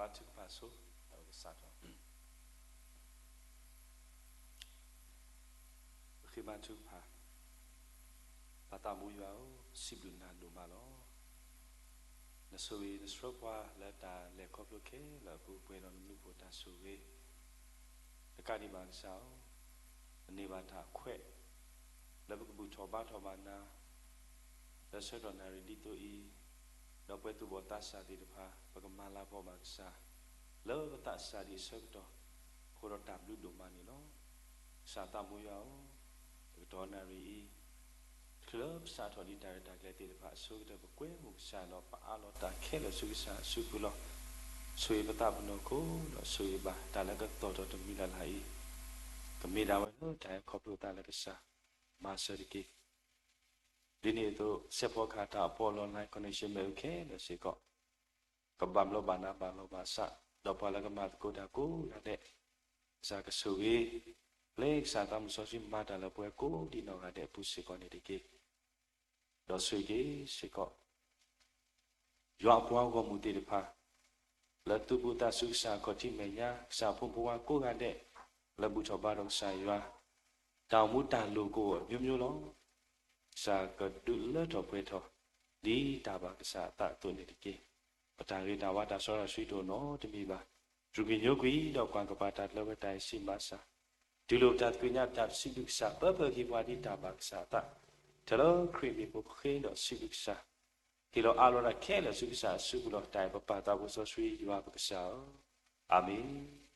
ပကဘါထုကဖၣ်ဆိ, ဒီးပကစးထီၣ် ပဃ့ဘါထုကဖၣ်. ပၢ်သးမူယွၤဧၢ, စံးဘျုးနၤဒိၣ်မးလီၤ. နဆိၣ်ဂ့ၤနဆှၢပှၤလၢတၢ်လဲၤခီဖျိခဲလၢာ်အပူၤ ပှဲၤဒီးနမူခိၣ်တၢ်ဆိၣ်ဂ့ၤ တကးဒံးဘၣ်ကစၢ်ဧၢ, နန့ၢ်ဘၣ်တၢ်ခွဲး လၢပကဘူၣ်ထီၣ်ဘါထီၣ်ဘၣ်နၤ လၢဆၢကတီၢ်နၣ်ရံၣ်ဒ်သိးအံၤ, ဒီးပှၤသူၣ်ဘီၣ်သးစၢ်သ့ၣ်တဖၣ် ပကမၤလၤကပီၤဘၣ်ကစၢ် လၢပသးစၢ်ဒံးအဆၢကတီၢ်, အဃိဒီးတၢ်ဘျုးဒိၣ်မးန့ၣ်လီၤ. ကစၢ်သးမူယွၤဧၢ, တကတီၢ်နၣ်ရံၣ်အံၤ တချုးလၢပစးထီၣ်ဒံးတၢ်ရဲၣ်တၢ်ကျဲၤသ့ၣ်တဖၣ်အဆိကတၢၢ် ပကွဲမုာ်ကစၢ်ဒီးပအးလီၤတၢ်ခဲလၢာ်ဆူကစၢ်အစုပူၤလီၤ. ဆိၣ်ဂ့ၤပသးပနီၢ်ခိ ဒီးဆိၣ်ဂ့ၤဘၣ်တၢ်လၢကသီၣ်ထီၣ်တမံၤလၢ်လၢ်အံၤ, ကမ့ၢ်ဒၣ်ဝဲလၢတၢ်ဟဲခီဖျိသးလၢကစၢ်မၤစၢၤတက့ၢ်. ဒ်န့ၣ်အသိး စဲးဖီကဟၣ်တၢ်အပီးလီၤ online connection မ့ၢ်အုၣ်ခဲလၢာ်စ့ၢ်ကီး ကဘၣ်ဘျီးဘၣ်နးဘၣ်လီၤဘၣ်စး, ဒီးပှၤလၢကမၤသကိးတၢ်ကိးဂၤဒဲး, ကစၢ်ကဆိၣ်ဂ့ၤ, လၢကစၢ်သးမုၢ်စီဆှံမၤတၢ်လၢပှၤကိးဒံးနီၢ်ဂၤဒဲးအပူၤစ့ၢ်ကီးန့ၣ်တက့ၢ်. ဒီးဆိၣ်ဂ့ၤစ့ၢ်ကီး ယွၤအပှၤဂီၢ်မုၢ်သ့ၣ်တဖၣ် လၢသူၣ်ဘီၣ်သးစၢ်ဆူကစၢ်အခီၣ်ထံးမဲာ်ညါ, ကစၢ်အဖိမုၣ်ဖိခွါကိးဂၤဒဲး လၢဘူၣ်ထီၣ်ဘါထီၣ်ကစၢ်ယွၤ, တၢ်အိၣ်မူတၢ်လိၣ်ကအိၣ်အမျိုးမျိုးလီၤ. ကစၢ်ကဒုးလၢထီၣ်ပှဲၤထီၣ် ဒ်တၢ်ဘၣ်ကစၢ်အသးအသိးန့ၣ်တက့ၢ်. ပတၢ်ဂ့ၤတၢ်ဝါတၢ်စီတၢ်ဆှံတအိၣ်နီတမံၤဘၣ်. တြူၢ်ကွံာ်ညိကွံာ်ဒီးကွၢ်ကပၤတၢ်လၢဝဲတၢ်အံၤစံးမၤစၢၤ, တူၢ်လိာ်ပတၢ်သ့ၣ်ညါပတၢ်ပစံးဘျုးကစၢ် ပၢပၢက့ၤပှၤဒ်တၢ်ဘၣ်ကစၢ်အသး, ထဲလၢခရံာ်မံၤဖိဃ့ဒီးစံးဘျုးကစၢ်, ဟ့ၣ်လီၤအးလီၤတၢ်ခဲလၢာ်ဆူကစၢ်အစုပူၤလီၤ. တၢ်အဲၣ်ပပၢ်သးဘိစီဆှံယွၤပကစၢ်ဧၢ, အၤမ့ၣ်.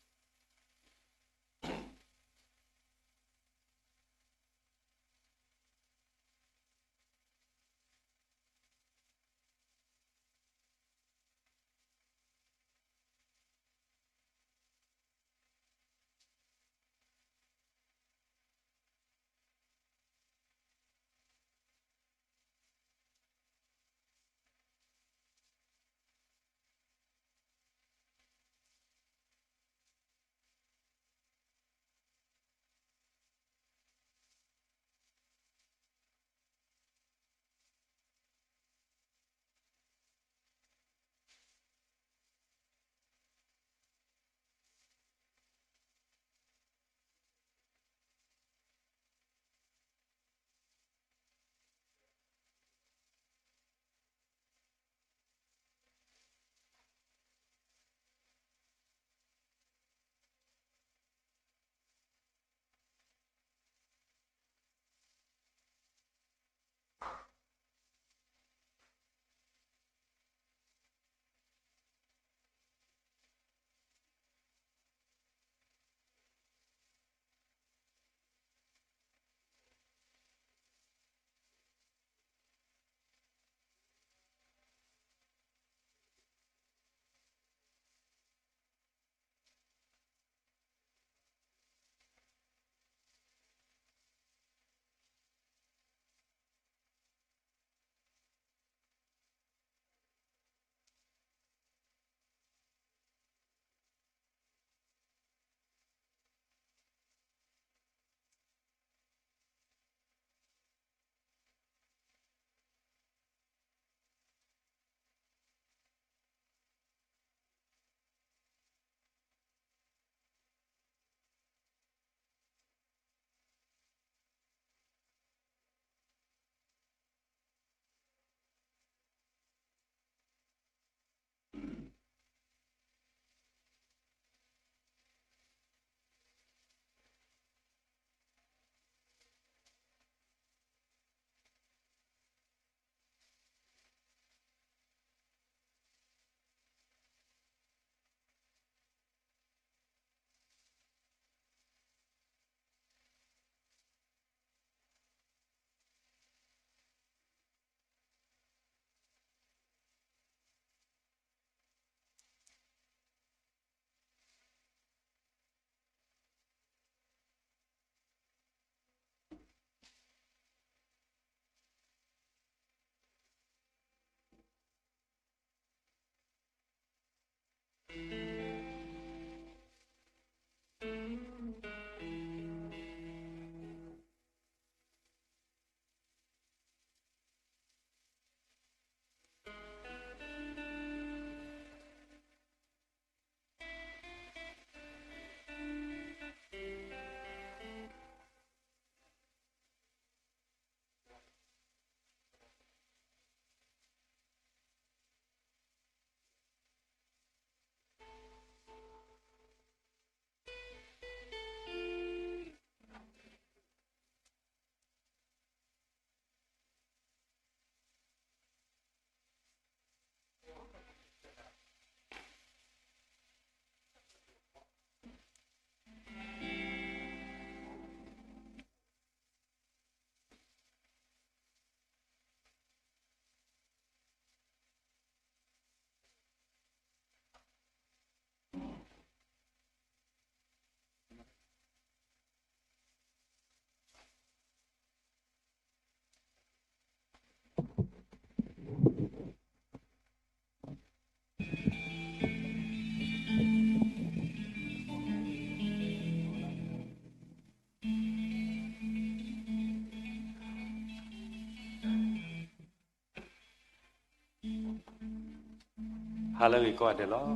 ဟါလၢအဂ့ၤကိးဂၤဒဲးလီၤ.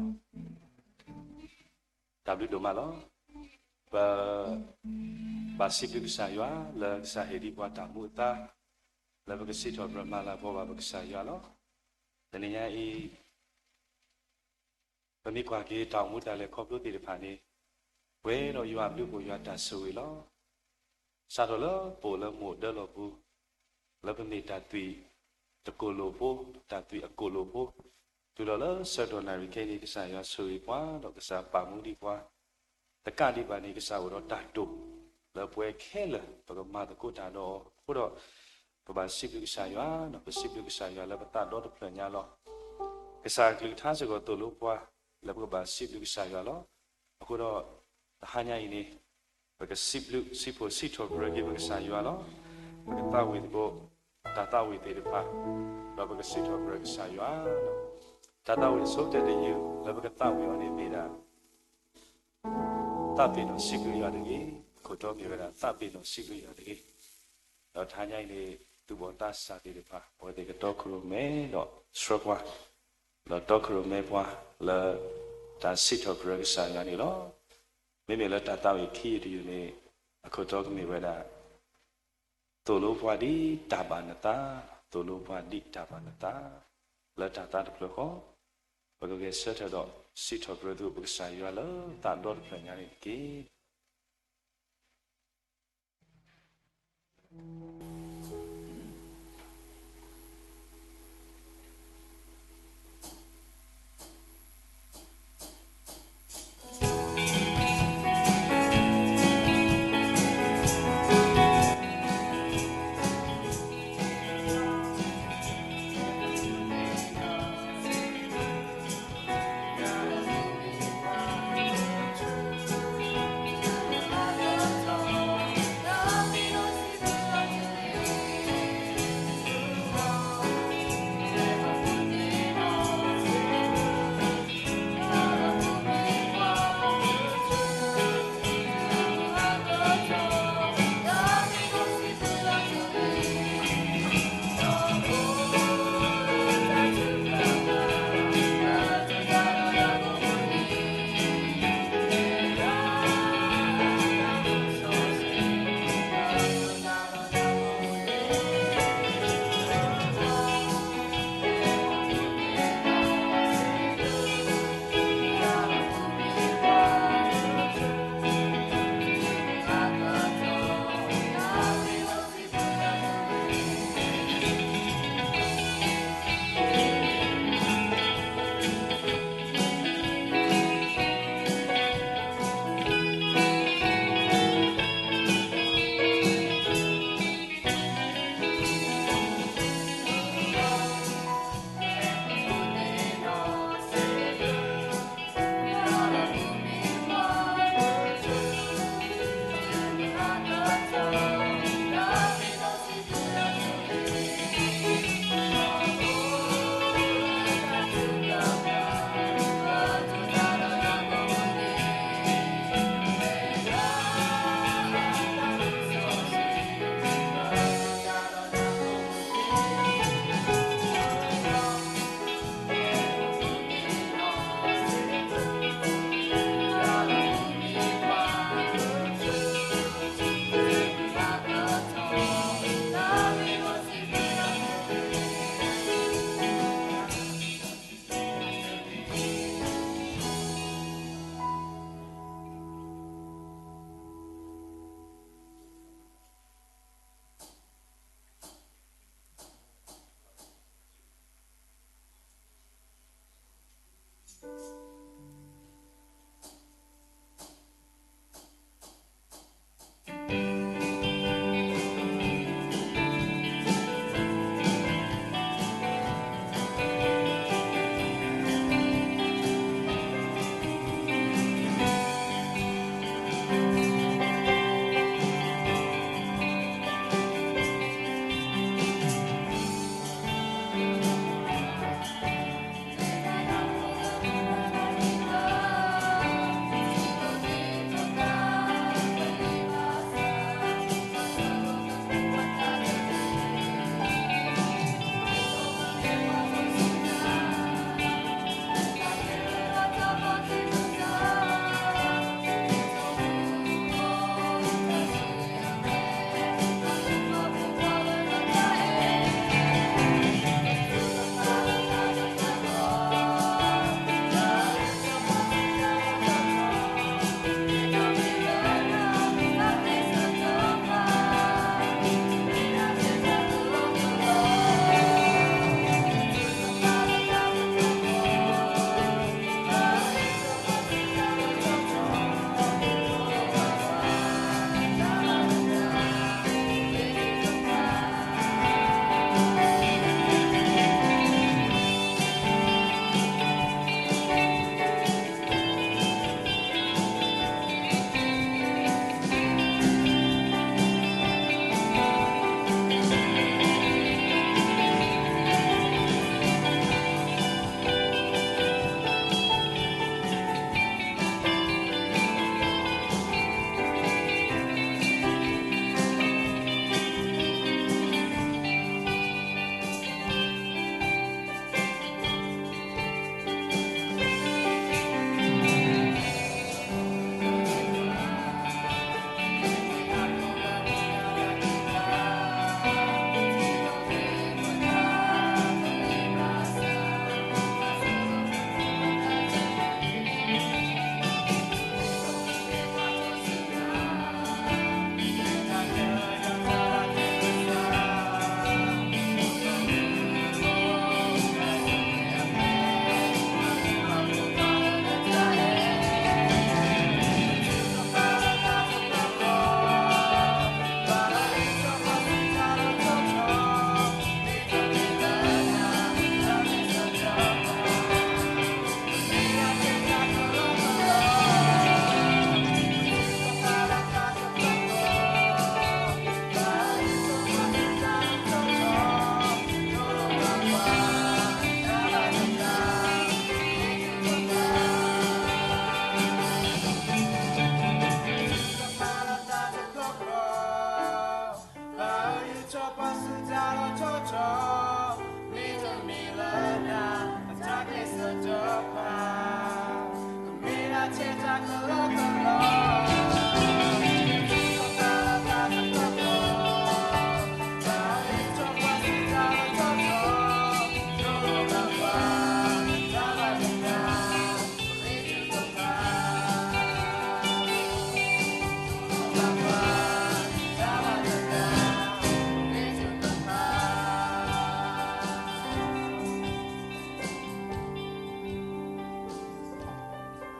တၢ်ဘျုးဒိၣ်မးလီၤ. ပ ဘၣ်စံးဘျုးကစၢ်ယွၤလၢကစၢ်ဟ့ၣ်ဒံးပှၤတၢ်မူအသါ လၢပကစံးထီၣ်ပတြၢၤမၤလၤကပီၤဘၣ်ပကစၢ်ယွၤလီၤ. တနံၤညါအံၤ ပမ့ၢ်ကွၢ်က့ၤတၢ်အိၣ်မူတၢ်လဲၤခီဖျိသ့ၣ်တဖၣ်န့ၣ် ပှဲၤဒီးယွၤအဘျုးအဖှိၣ်ယွၤတၢ်ဆိၣ်ဂ့ၤလီၤ. စးထီၣ်လၢပအိၣ်လၢမုၢ်ဒၢလီၢ်ပူၤ လၢပမ့ၢ်တၢ်သွံၣ်တကိၣ်လိာ်ဖိ, တၢ်သွံၣ်အကိၣ်လိာ်ဖိ, တုၤလီၤလၢဆၢကတီၢ်နၣ်ရံၣ်ခဲအံၤန့ၣ် ကစၢ်ယွၤဆိၣ်ဂ့ၤပှၤ ဒီးကစၢ်ပာ်မူဒံးပှၤ တကးဒံးဘၣ်န့ၣ် ကစၢ်အိၣ်ဒီးတၢ်တိာ် လၢပှဲၤခဲလၢာ် ပကမၤသကိးတၢ်ဒီးအီၤအဃိဒီး ပဘၣ်စံးဘျုးကစၢ်ယွၤ, ပစံးဘျုးကစၢ်ယွၤလၢပသးဒီတဖျၢၣ်ညါလီၤ. ကစၢ်အကလုၢ်ကထါစ့ၢ်ကီးသိၣ်လိပှၤ လၢပကဘၣ်စံးဘျုးကစၢ်ယွၤလီၤ. အဃိဒီး တဟါညါအံၤန့ၣ် ပကစံးဘျုးစံးဖှိၣ်စံးထီၣ်ပတြၢၤက့ၤပကစၢ်ယွၤလီၤ. ပကသးဝံၣ်သကိး တၢ်သးဝံၣ်သ့ၣ်တဖၣ် ဒီးပကစံးထီၣ်ပတြၢၤကစၢ်ယွၤလီၤ. တၢ်သးဝံၣ်အဆိကတၢၢ်တယုၢ် လၢပကသးဝံၣ်အီၤန့ၣ်မ့ၢ်ဒၣ် သးပ့ၤနီၣ်စံးဘျုးယွၤတဂ့ၤ, အခိၣ်တီမ့ၢ်ဝဲဒၣ် သးပ့ၤနီၣ်စံးဘျုးယွၤတဂ့ၤ. ဒီးတဟါညါအံၤန့ၣ် သူၣ်ဘီၣ်သးစၢ်သ့ၣ်တဖၣ် အဝဲသ့ၣ်ကတီခိၣ်ရိၣ်မဲဒီးဆှၢပှၤ, ဒီးတီခိၣ်ရိၣ်မဲပှၤလၢ တၢ်စံးထီၣ်ပတြၢၤကစၢ်ယွၤန့ၣ်လီၤ. မ့မ့ၢ်လၢတၢ်သးဝံၣ်ခံတယုၢ်န့ၣ် အခိၣ်တီကမ့ၢ်ဝဲဒၣ် သိၣ်လိပှၤဒ်တၢ်ဘၣ်နသး, သိၣ်လိပှၤဒ်တၢ်ဘၣ်နသး, လၢတၢ်သးတဖျၢၣ်ဃီ ပကဂဲၤဆၢထၢၣ်ဒီးစံးထီၣ်ပတြၢၤသကိးပကစၢ်ယွၤလၢသးဒီတဖျၢၣ်ညါန့ၣ်တက့ၢ်.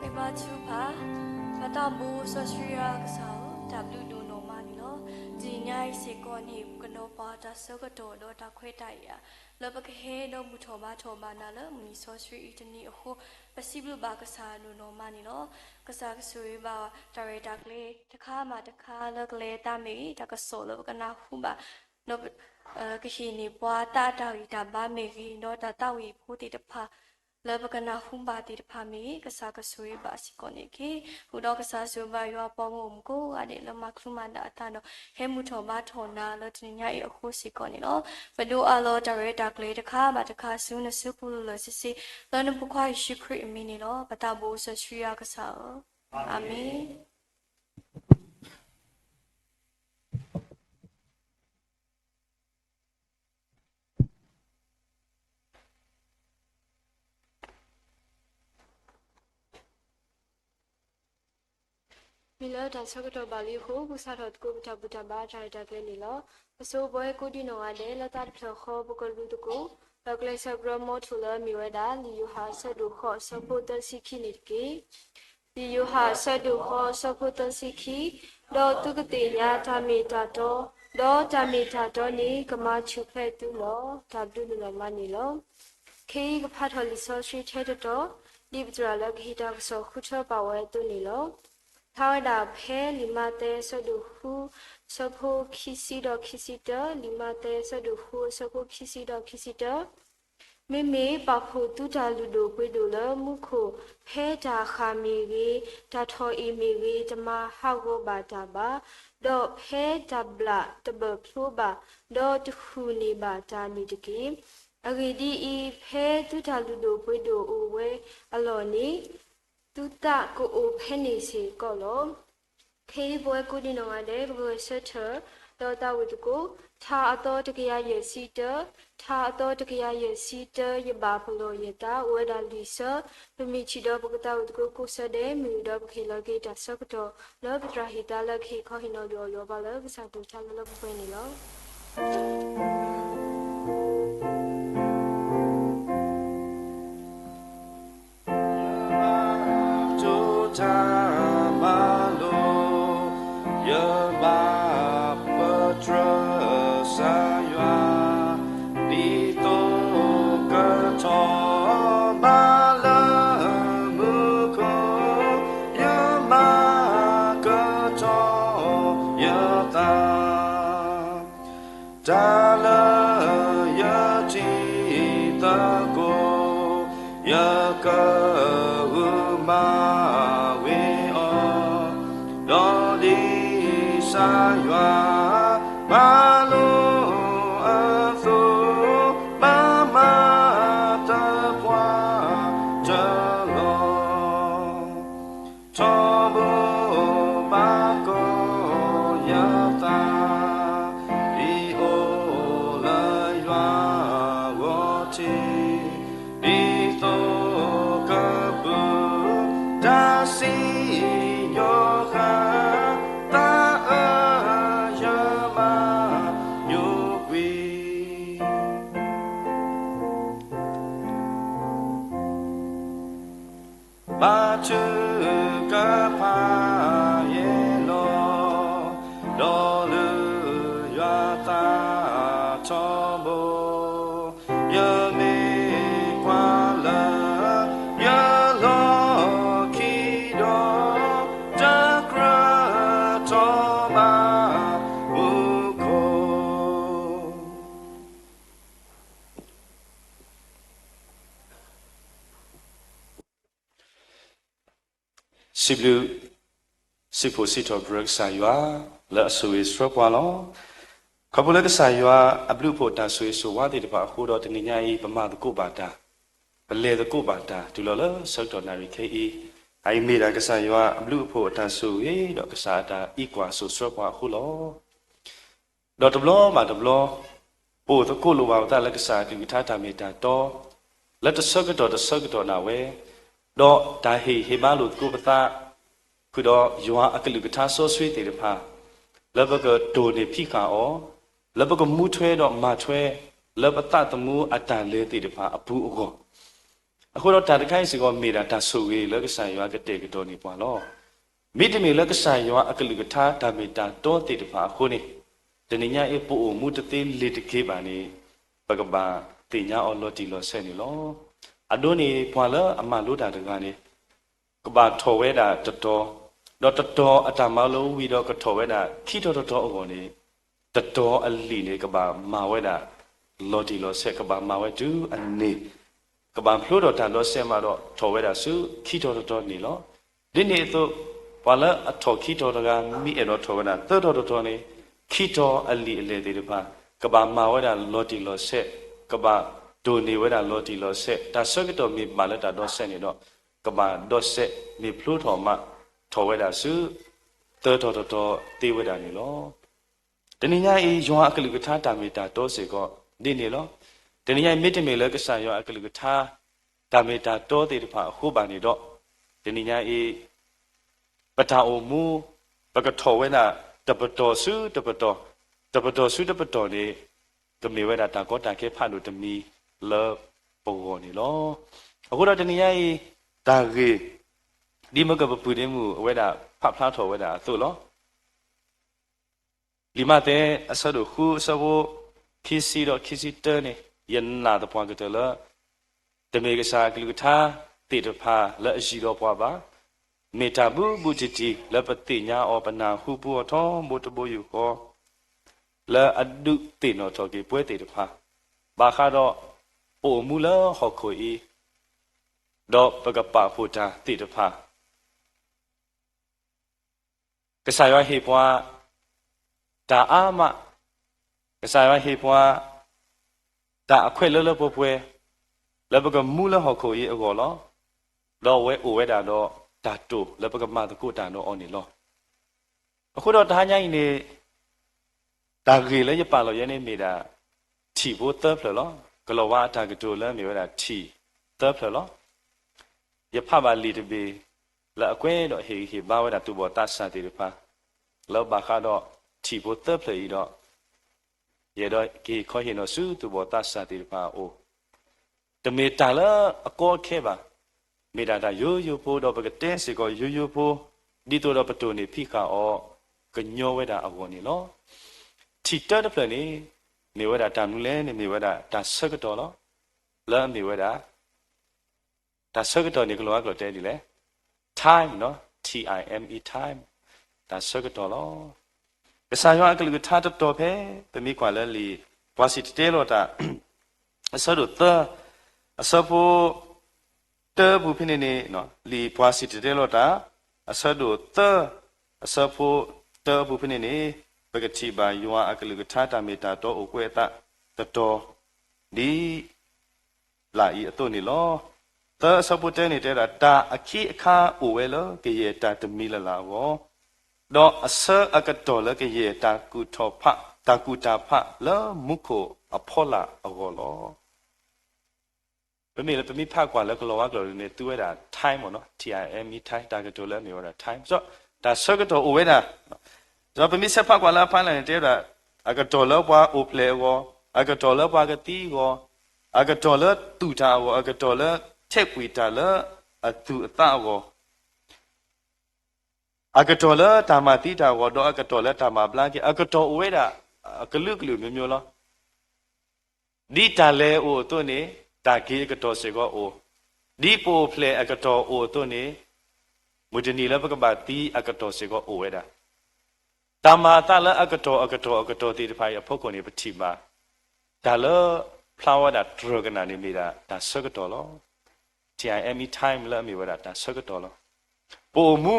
ပမၤဆူၣ်ဖး, ပတၢ်ဘိး စီဆှံယွၤကစၢ်ဧၢ, တၢ်ဘျုးဒိၣ်နီၢ်မးန့ၣ်လီၤ. တနံၤညါအံၤစ့ၢ်ကီးန့ၣ် ပကနီၤပှၤတၢ်ဆၢကတီၢ်ဒီးတၢ်ခွဲးတၢ်ယာ် လၢပကဟဲဒီးမုၢ်ထီၣ်ဘါထီၣ်ဘၣ်နၤလၢ မုၢ်နံၤစီဆှံအံၤတနံၤအဃိ, ပစံးဘျုးဘၣ်ကစၢ်ဒိၣ်နီၢ်မးန့ၣ်လီၤ. ကစၢ်ကဆိၣ်ဂ့ၤဘၣ်တၢ်ရဲၣ်တၢ်ကျဲၤတခါဘၣ်တခါလၢကလဲၤအသးမ့ၢ်ဂ့ၤ, တၢ်ကစီၣ်လၢပကနၢ်ဟူဘၣ် ဒီး ကဟ့ၣ်န့ၢ်ပှၤသးအတၢ်ဂံၢ်တၢ်ဘါမ့ၢ်ဂ့ၤ, ဒီးတၢ်သးဝံၣ်ဖိသ့ၣ်တဖၣ် လၢပကနၢ်ဟူဘၣ်သ့ၣ်တဖၣ်မ့ၢ်ဂ့ၤ, ကစၢ်ကဆိၣ်ဂ့ၤဘၣ်စ့ၢ်ကီးန့ၣ်တက့ၢ်. ဃုာ်ဒီးကစၢ်ဆိၣ်ဂ့ၤဘၣ်ယွၤပှၤဂီၢ်မုၢ်ကိးဂၤဒဲးလၢမၤချုးမၤဒၣ်အသးဒီး ဟဲမုၢ်ထီၣ်ဘါထီၣ်နၤလၢတနံၤညါအံၤအဃိစ့ၢ်ကီးန့ၣ်လီၤ. ပဒိးအးလီၤတၢ်ရဲၣ်တၢ်ကျဲၤတခါဘၣ်တခါဆူနစုပူၤလၢာ်လၢာ်ဆ့ဆ့, လၢနဖိခွါယ့ၣ်ၡူးခရံာ်အမံၤန့ၣ်လီၤ. ပတၢ်ဘိးစီဆှံယွၤကစၢ်ဧၢ, အၤမ့ၣ်. မ့ၢ်လၢတၢ်ဆၢကတီၢ်ဘၣ်လံအဃိ, ပကစးထီၣ်သကိးပတၢ်ဘူၣ်တၢ်ဘါတၢ်ရဲၣ်တၢ်ကျဲၤန့ၣ်လီၤ. ပဆိဘဲကိးဒံနီၢ်ဂၤဒဲး လၢသးတဖျၢၣ်ဃီ ပကလူၤသကိး ဒီးကျဲးစၢးပရၢမိထိၣ်လၢအမ့ၢ်ဝဲဒၣ် လံာ်ယိၤဟၣ်အဆၢဒိၣ်ဃိး အဆၢဖိသၢဆံခံန့ၣ်တက့ၢ်. လံာ်ယိၤဟၣ်အဆၢဒိၣ်ဃိး အဆၢဖိသၢဆံခံ, ဒီးသုကသ့ၣ်ညါတၢ်မ့ၢ်တၢ်တီ, ဒီးတၢ်မ့ၢ်တၢ်တီန့ၣ် ကမၤဆူၣ်ဖျဲးသုလီၤ. တၢ်ဘျုးဒိၣ်နီၢ်မးန့ၣ်လီၤ. ခဲအံၤကဖးထီၣ်လံာ်စီဆှံထဲတတီၤ, ဒ်ပသရၣ်လၢကဟ့ၣ်တၢ်ကစီၣ်ဃုထၢပာ်ဝဲအသိးန့ၣ်လီၤ. ဖျါဝဲဒၣ်ဖဲလံာ်မးသဲအဆၢဒိၣ်ဃု အဆၢဖိခံဆံဒီးခံဆံတၢ, လံာ်မးသဲအဆၢဒိၣ်ဃု အဆၢဖိခံဆံဒီးခံဆံတၢ မ့မ့ၢ်ပာ်ဖှိၣ်သုတၢ်လုၢ်ဒိၣ်ပှ့ၤဒိၣ်လၢမူခိၣ်, ဖဲတၢ်ဃၣ်မ့ၢ်ဂ့ၤ, တၢ်ထီၣ်အ့ၣ်မ့ၢ်ဂ့ၤ, တမၤဟးဂီၤဘၣ်တၢ်ဘၣ်, ဒီးဖဲတၢ်ဘျၣ်တဘၢၣ်ဖျိဘၣ်, ဒီးတဟူးန့ၢ်ဘၣ်တၢ်န့ၣ်တက့ၢ်. အဂ့ၢ်ဒ်အံၤ, ဖဲသုတၢ်လုၢ်ဒိၣ်ပှ့ၤဒိၣ်အိၣ်ဝဲအလီၢ်န့ၣ်, သုသးကအိၣ်ဖဲန့ၣ်စ့ၢ်ကီးလီၤ. ခဲအံၤပဝဲကိးဒံနီၢ်ဂၤဒဲး ပကဂဲၤဆၢထၢၣ် ဒီးသးဝံၣ်သကိး ထါအသီတကယၤယဲၢ်ဆံတၢ, ထါအသီတကယၤယဲၢ်ဆံတၢ ယဘၣ်ပလီၢ်ယသး အိၣ်ဝဲဒၣ်လွံၢ်ဆၢ, ပမ့ၢ်ထံၣ်ဒီးပကသးဝံၣ်သကိးကိးဆၢဒဲး မ့ၢ်ဒီးပကဟ့ၣ်လီၤက့ၤတၢ်ဆၢကတီၢ် လၢပသရၣ်ဟ့ၣ်သါလၢကဟ့ၣ်ခီဟ့ၣ်နီၤယွၤအီၤယွၤပှၤလၢကစၢ်ကျိၤထါလၢလၢပှဲၤပှဲၤန့ၣ်လီၤ. ယဘၣ်တိၢ်တၢ်မၤလိ, ယဘၣ်ပတြၢၤကစၢ်ယွၤ, ဒ်သိးကထီၣ်ဘးလၢမူခိၣ်, ယမၤကထီၣ်ယသး တၢ်လၢယထံၣ်သကိး, ယကဂုာ်မၤဝံၤအီၤ, ဒီးဒ်ကစၢ်ယွၤမၤလိအသိး, ဘၣ်မၤသပှၢ်တၢၢ်လီၤ. ထီဘိဘၣ်ကိးယသး, ဒ်အိၣ်လၢယွၤအဂီၢ်ထံး, ဒ်သိးကပုၢ်တၢ်စံၣ်ညီၣ်ဃာ်, သးအၢယမၤညိကွံာ် ဘါထုကဖၣ်ယဲၢ်လီၤ, ဒီးလုၢ်ယွၤသးထီဘိ, ယမ့ၢ်ကွၢ်လၢယလီၢ်ခံဒီး, တကြၢးထီၣ်ဘးမူခိၣ် စံးဘျုးစံးဖှိၣ်စံးထီၣ်ပတြၢၤကစၢ်ယွၤ လၢအဆိၣ်ဂ့ၤဆှၢပှၤလီၤ. ခီဖျိလၢကစၢ်ယွၤအဘျုးအဖှိၣ်တၢ်ဆိၣ်ဂ့ၤဆိၣ်ဝါသ့ၣ်တဖၣ်အဃိဒီး တနံၤညါအံၤ ပမၤသကိးဘၣ်တၢ်, ပလဲၤသကိးဘၣ်တၢ် တုၤလီၤလၢဆၢကတီၢ်နၣ်ရံၣ်ခဲအံၤ, အအံၤမ့ၢ်ဒၣ်ကစၢ်ယွၤအဘျုးအဖှိၣ်အတၢ်ဆိၣ်ဂ့ၤ ဒီးကစၢ်အတၢ်အံးကွၢ်စိာ်ဆှၢပှၤအဃိလီၤ. ဒီးတဘျီဘၣ်တဘျီ, ပအိၣ်သကိးလိာ်ဘၣ်ပသးလၢကစၢ်အကလုၢ်ကထါတၢ်မ့ၢ်တၢ်တီ, လၢတဆၢကတီၢ်တဆၢကတီၢ်ဒၣ်ဝဲ, ဒီးတၢ်ဟ့ၣ်ဟ့ၣ်ဘါလိာ်သကိးပသး ဃုာ်ဒီးယွၤအကလုၢ်ကထါစီဆှံသ့ၣ်တဖၣ်, လၢပကတိၢ်န့ၢ်ဖံးဃာ်အီၤ, လၢပကမူထွဲဒီးမၤထွဲ, လၢပသးသမူအတၢ်လဲၤသ့ၣ်တဖၣ်အပူၤအဂီၢ် အဃိဒီးတၢ်တခါအံၤစ့ၢ်ကီး မ့ၢ်ဒၣ်တၢ်ဆိၣ်ဂ့ၤလၢကစၢ်ယွၤကတဲာ်ကတီၤန့ၢ်ပှၤလီၤ. မ့တမ့ၢ်လၢကစၢ်ယွၤအကလုၢ်ကထါတၢ်မ့ၢ်တၢ်တီသ့ၣ်တဖၣ်အဃိန့ၣ်, တနံၤညါအံၤပအိၣ်မူတသ့လ့ၤတက့ၤဘၣ်န့ၣ်, ပကဘၣ်သ့ၣ်ညါအီၤလီၤတံၢ်လီၤဆဲးန့ၣ်လီၤ. အဒိန့ၣ်ပှၤလၢအမၤလိတၢ်တဂၤန့ၣ် ကဘၣ်ထီၣ်ဝဲဒၣ်တတီၤ, ဒီးတတီၤအတၢ်မၤလိဝံၤဒီးကထီၣ်ဝဲဒၣ်ခံတီၤတတီၤအဂီၢ်န့ၣ်, တတီၤအလံာ်န့ၣ် ကဘၣ်မၤဝဲဒၣ်လီၤတံၢ်လီၤဆဲး, ကဘၣ်မၤဝဲတုၤအန့ၢ်, ကဘၣ်ဖျိထီၣ်တၢ်ဒီးစဲးမးဒီးထီၣ်ဝဲဒၣ်ဆူခံတီၤတတီၤန့ၣ်လီၤ. ဒ်န့ၣ်အသိး, ပှၤလၢအထီၣ်ခံတီၤတဂၤ မ့ၢ်အဲၣ်ဒိးထီၣ်ဝဲဒၣ်သၢတီၤတတီၤန့ၣ်, ခံတီၤအလံာ်အလဲၢ်သ့ၣ်တဖၣ် ကဘၣ်မၤဝဲဒၣ်လီၤတံၢ်လီၤဆဲး, ကဘၣ်တိၢ်န့ၢ်ဝဲဒၣ်လီၤတံၢ်လီၤဆဲး, တၢ်ဆၢကတီၢ်မ့ၢ်ဘၣ်လၢတၢ်ဒီးစဲးန့ၣ်ဒီး, ကဘၣ်ဒီးစဲးမ့ၢ်ဖျိထီၣ်မး, ထီၣ်ဝဲဒၣ်ဆူ သၢတီၤတတီၤသ့ဝဲဒၣ်န့ၣ်လီၤ. တနံၤညါအံၤ ယွၤအကလုၢ်ကထါတၢ်မ့ၢ်တၢ်တီစ့ၢ်ကီး ဒ်န့ၣ်လီၤ. တနံၤညါအံၤ မ့တမ့ၢ်လၢကစၢ်ယွၤအကလုၢ်ကထါ တၢ်မ့ၢ်တၢ်တီသ့ၣ်တဖၣ်အဃိဘၣ်န့ၣ်ဒီး, တနံၤညါအံၤ ပတၢ်အိၣ်မူ ပကထီၣ်ဝဲဒၣ် တပတီၢ်ဆူတပတီၢ်, တပတီၢ်ဆူတပတီၢ်န့ၣ် ကမ့ၢ်ဝဲဒၣ်တၢ်ကီတၢ်ခဲဖးဒိၣ်တမံၤလၢပဂီၢ်န့ၣ်လီၤ. အဃိဒီးတနံၤညါအံၤ တၢ်ဂ့ၢ် ဒ်မ့ၢ်ကပပုာ်ဒ့မုၣ်အဝဲဒၣ်ဖးဖျါထီၣ်ဝဲဒၣ်အသိးလီၤ. လံာ်မးသဲ အဆၢဒိၣ်ဃု အဆၢဖိ ခံဆံဒီးခံဆံတၢန့ၣ် ယနာ်သပှၢ်ကတၢၢ်လၢ တမ့ၢ်ကစၢ်အကလုၢ်ကထါသ့ၣ်တဖၣ်လၢအယံၤဒီးပှၤဘၣ်. မ့ၢ်တၢ်ဘူးဘူးတံၢ်တံၢ်လၢပသ့ၣ်ညါအီၤ ပနၢ်ဟူပူအီၤထီဘိတဘိယူၢ်ဃီ လၢအဒုးသ့ၣ်နီၣ်ထီၣ်က့ၤပှၤသ့ၣ်တဖၣ် ဘၣ်ဃးဒီး ပအိၣ်မူလၢဟီၣ်ခိၣ်အံၤ ဒီးပကပာ်ဖှိၣ်တၢ်သ့ၣ်တဖၣ် ကစၢ်ယွၤဟ့ၣ်ပှၤ တၢ်အါမး, ကစၢ်ယွၤဟ့ၣ်ပှၤ တၢ်အခွဲးလၢလၢပှဲၤပှဲၤ လၢပကမူလၢဟီၣ်ခိၣ်အံၤအဂီၢ်လီၤ. ဒီးအဝဲအိၣ်ဝဲဒၣ်ဒီးတၢ်တိာ်လၢပကမၤသကိးတၢ်ဒီးအီၤန့ၣ်လီၤ. အဃိဒီးတဟါညါအံၤန့ၣ် တၢ်ဂ့ၢ်လၢယပာ်လီၤယဲန့ၣ်မ့ၢ်ဒၣ် ထံၣ်ဖိသၢဖျၢၣ်လီၤ. ကလီၤဝါအတၢ်ကတိၤလၢအမ့ၢ်ဝဲဒၣ်ထံၣ်သၢဖျၢၣ်လီၤ. ယဖးဘၣ်လံာ်တဘ့ၣ် လၢအကွဲးဒီးဟ့ၣ်ဂံၢ်ဟ့ၣ်ဘါဝဲဒၣ်သူၣ်ဘီၣ်သးစၢ်သ့ၣ်တဖၣ် လၢဘၣ်ဃးဒီးထံၣ်ဖိသၢဖျၢၣ်အံၤဒီး ယအဲၣ်ဒိးကဟ့ၣ်ခီဟ့ၣ်နီၤဆူသူၣ်ဘီၣ်သးစၢ်သ့ၣ်တဖၣ်အအိၣ် တမ့ၢ်တၢ်လၢအကီအခဲဘၣ်. မ့ၢ်ဒၣ်တၢ်ယိယိဖိဒီးပကတဲစ့ၢ်ကီးယိယိဖိ ဒ်သိးဒီးပတိၢ်န့ၢ်ဖံးဃာ်အီၤ ကညီဝဲဒၣ်အဂီၢ်န့ၣ်လီၤ. ထံၣ်တၢတဖျၢၣ်န့ၣ် မ့ၢ်ဝဲဒၣ်တၢ်မနုၤလဲၣ်န့ၣ် မ့ၢ်ဝဲဒၣ်တၢ်ဆၢကတီၢ်လီၤ. လၢအမ့ၢ်ဝဲဒၣ် တၢ်ဆၢကတီၢ်န့ၣ် ကလီၤဝါကျိာ်တဲဒ်လဲၣ်, time နီၤ, T I M E, time, တၢ်ဆၢကတီၢ်လီၤ. ကစၢ်ယွၤအကလုၢ်ကထါတတီၤဖဲ ပမ့ၢ်ကွၢ်လၢလံာ်ပှၤစံၣ်တဲၤတဲလီၤတၢ် အဆၢဒိၣ်သၢ အဆၢဖိ တၢပူၤဖဲန့ၣ်န့ၣ်, လံာ်ပှၤစံၣ်တဲၤတဲလီၤတၢ် အဆၢဒိၣ်သၢ အဆၢဖိတၢပူၤဖဲန့ၣ်န့ၣ်, ပကထံၣ်ဘၣ်ယွၤအကလုၢ်ကထါတၢ်မ့ၢ်တၢ်တီအိၣ်ကွဲးအသးတတီၤ ဒ် လၢအံၤအသိးန့ၣ်လီၤ. သၢအဆၢဖိတၢန့ၣ်တဲဝဲဒၣ်, တၢ်အခံအခါအိၣ်ဝဲလၢကယဲၢ်တၢ်တမံၤလၢ်လၢ်အဂီၢ်, ဒီးအဆၢအကတီၢ်လၢကယဲၢ်တၢ်ကူၣ်ထီၣ်ဖး, တၢ်ကူၣ်တၢ်ဖးလၢမူခိၣ်အဖီလာ်အဂီၢ်လီၤ. ပမ့ၢ်လၢပမ့ၢ်ဖးကွၢ်လၢကလီၤဝါကျိာ်န့ၣ် သူဝဲဒၣ် time မ့ၢ်နီၤ, T I M E, time, တၢ်ကတိၤလၢအမ့ၢ်ဝဲဒၣ် time, တၢ်ဆၢကတီၢ်အိၣ်ဝဲဒၣ် ဒီးပမ့ၢ်ဆဲးဖးကွၢ်လၢအဖီလာ်န့ၣ် တဲဝဲဒၣ် အကတီၢ်လၢပှၤအိၣ်ဖျဲၣ်အဂီၢ်, အကတီၢ်လၢပှၤကသံအဂီၢ်, အကတီၢ်လၢတူၢ်တၢ်အဂီၢ်, အကတီၢ်လၢထဲးကွံာ်တၢ်လၢအသူၣ်အသးအဂီၢ်, အကတီၢ်လၢတၢ်မၤသံတၢ်အဂီၢ်, ဒီးအကတီၢ်လၢတၢ်မၤဘျါက့ၤ, အကတီၢ်အိၣ်ဝဲဒၣ် အကလုာ်ကလုာ်မျိုးမျိုးလီၤ. ဒ်တၢ်လဲၤအိၣ်အသိးန့ၣ် တၢ်က့ၤအကတီၢ်စ့ၢ်ကီးအိၣ်, ဒ်ပအိၣ်ဖျဲၣ်အကတီၢ်အိၣ်အသိးန့ၣ် မုၢ်တနံၤလၢပကဘၣ်သံအကတီၢ်စ့ၢ်ကီးအိၣ်ဝဲဒၣ်. တၢ်မၤအသးလၢအကတီၢ်အကတီၢ်အကတီၢ်သ့ၣ်တဖၣ်အံၤအဖီခိၣ်န့ၣ် ပထံၣ်ဘၣ် တၢ်လၢဖျါဝဲဒၣ်တြၢၤကနၣ်န့ၣ် မ့ၢ်ဒၣ်တၢ်ဆၢကတီၢ်လီၤ. T I M E, time လၢအမ့ၢ်ဝဲဒၣ်တၢ်ဆၢကတီၢ်လီၤ. ပအိၣ်မူ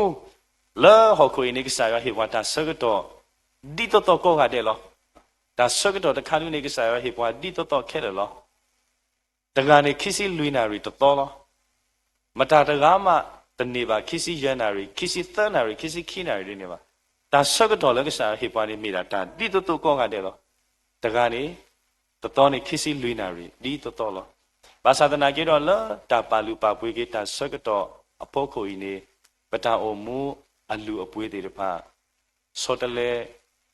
လၢဟီၣ်ခိၣ်အံၤန့ၣ် ကစၢ်ယွၤဟ့ၣ်ပှၤတၢ်ဆၢကတီၢ် ဒ်သိးသိးကိးဂၤဒဲးလီၤ. တၢ်ဆၢကတီၢ်တခါဒုန့ၣ် ကစၢ်ယွၤဟ့ၣ်ပှၤဒ်သိးသိးခဲလၢာ်လီၤ. တဂၤန့ၣ် ခံဆံလွံၢ်နၣ်ရံၣ်တသီလီၤ. မတၤတဂၤမးတန့ၢ်ဘၣ် ခံဆံယဲၢ်နၣ်ရံၣ်, ခံဆံသၢနၣ်ရံၣ်, ခံဆံခံနၣ်ရံၣ်ဒ်န့ၣ်ဘၣ်. တၢ်ဆၢကတီၢ်လၢကစၢ်ယွၤဟ့ၣ်ပှၤန့ၣ် မ့ၢ်ဒၣ်တၢ်ဒ်သိးသိးကိးဂၤဒဲးလီၤ. တဂၤန့ၣ် တသီန့ၣ် ခံဆံလွံၢ်နၣ်ရံၣ် ဒ်သိးသိးလီၤ. ဘၣ်ဆၣ်သနာ်က့ဒီး လၢတၢ်ပာ်လုၢ်ပာ်ပှ့ၤက့ၤတၢ်ဆၢကတီၢ်အဖီခိၣ်အံၤန့ၣ် ပတၢ်အိၣ်မူအလုၢ်အပှ့ၤသ့ၣ်တဖၣ် ဆီတလဲ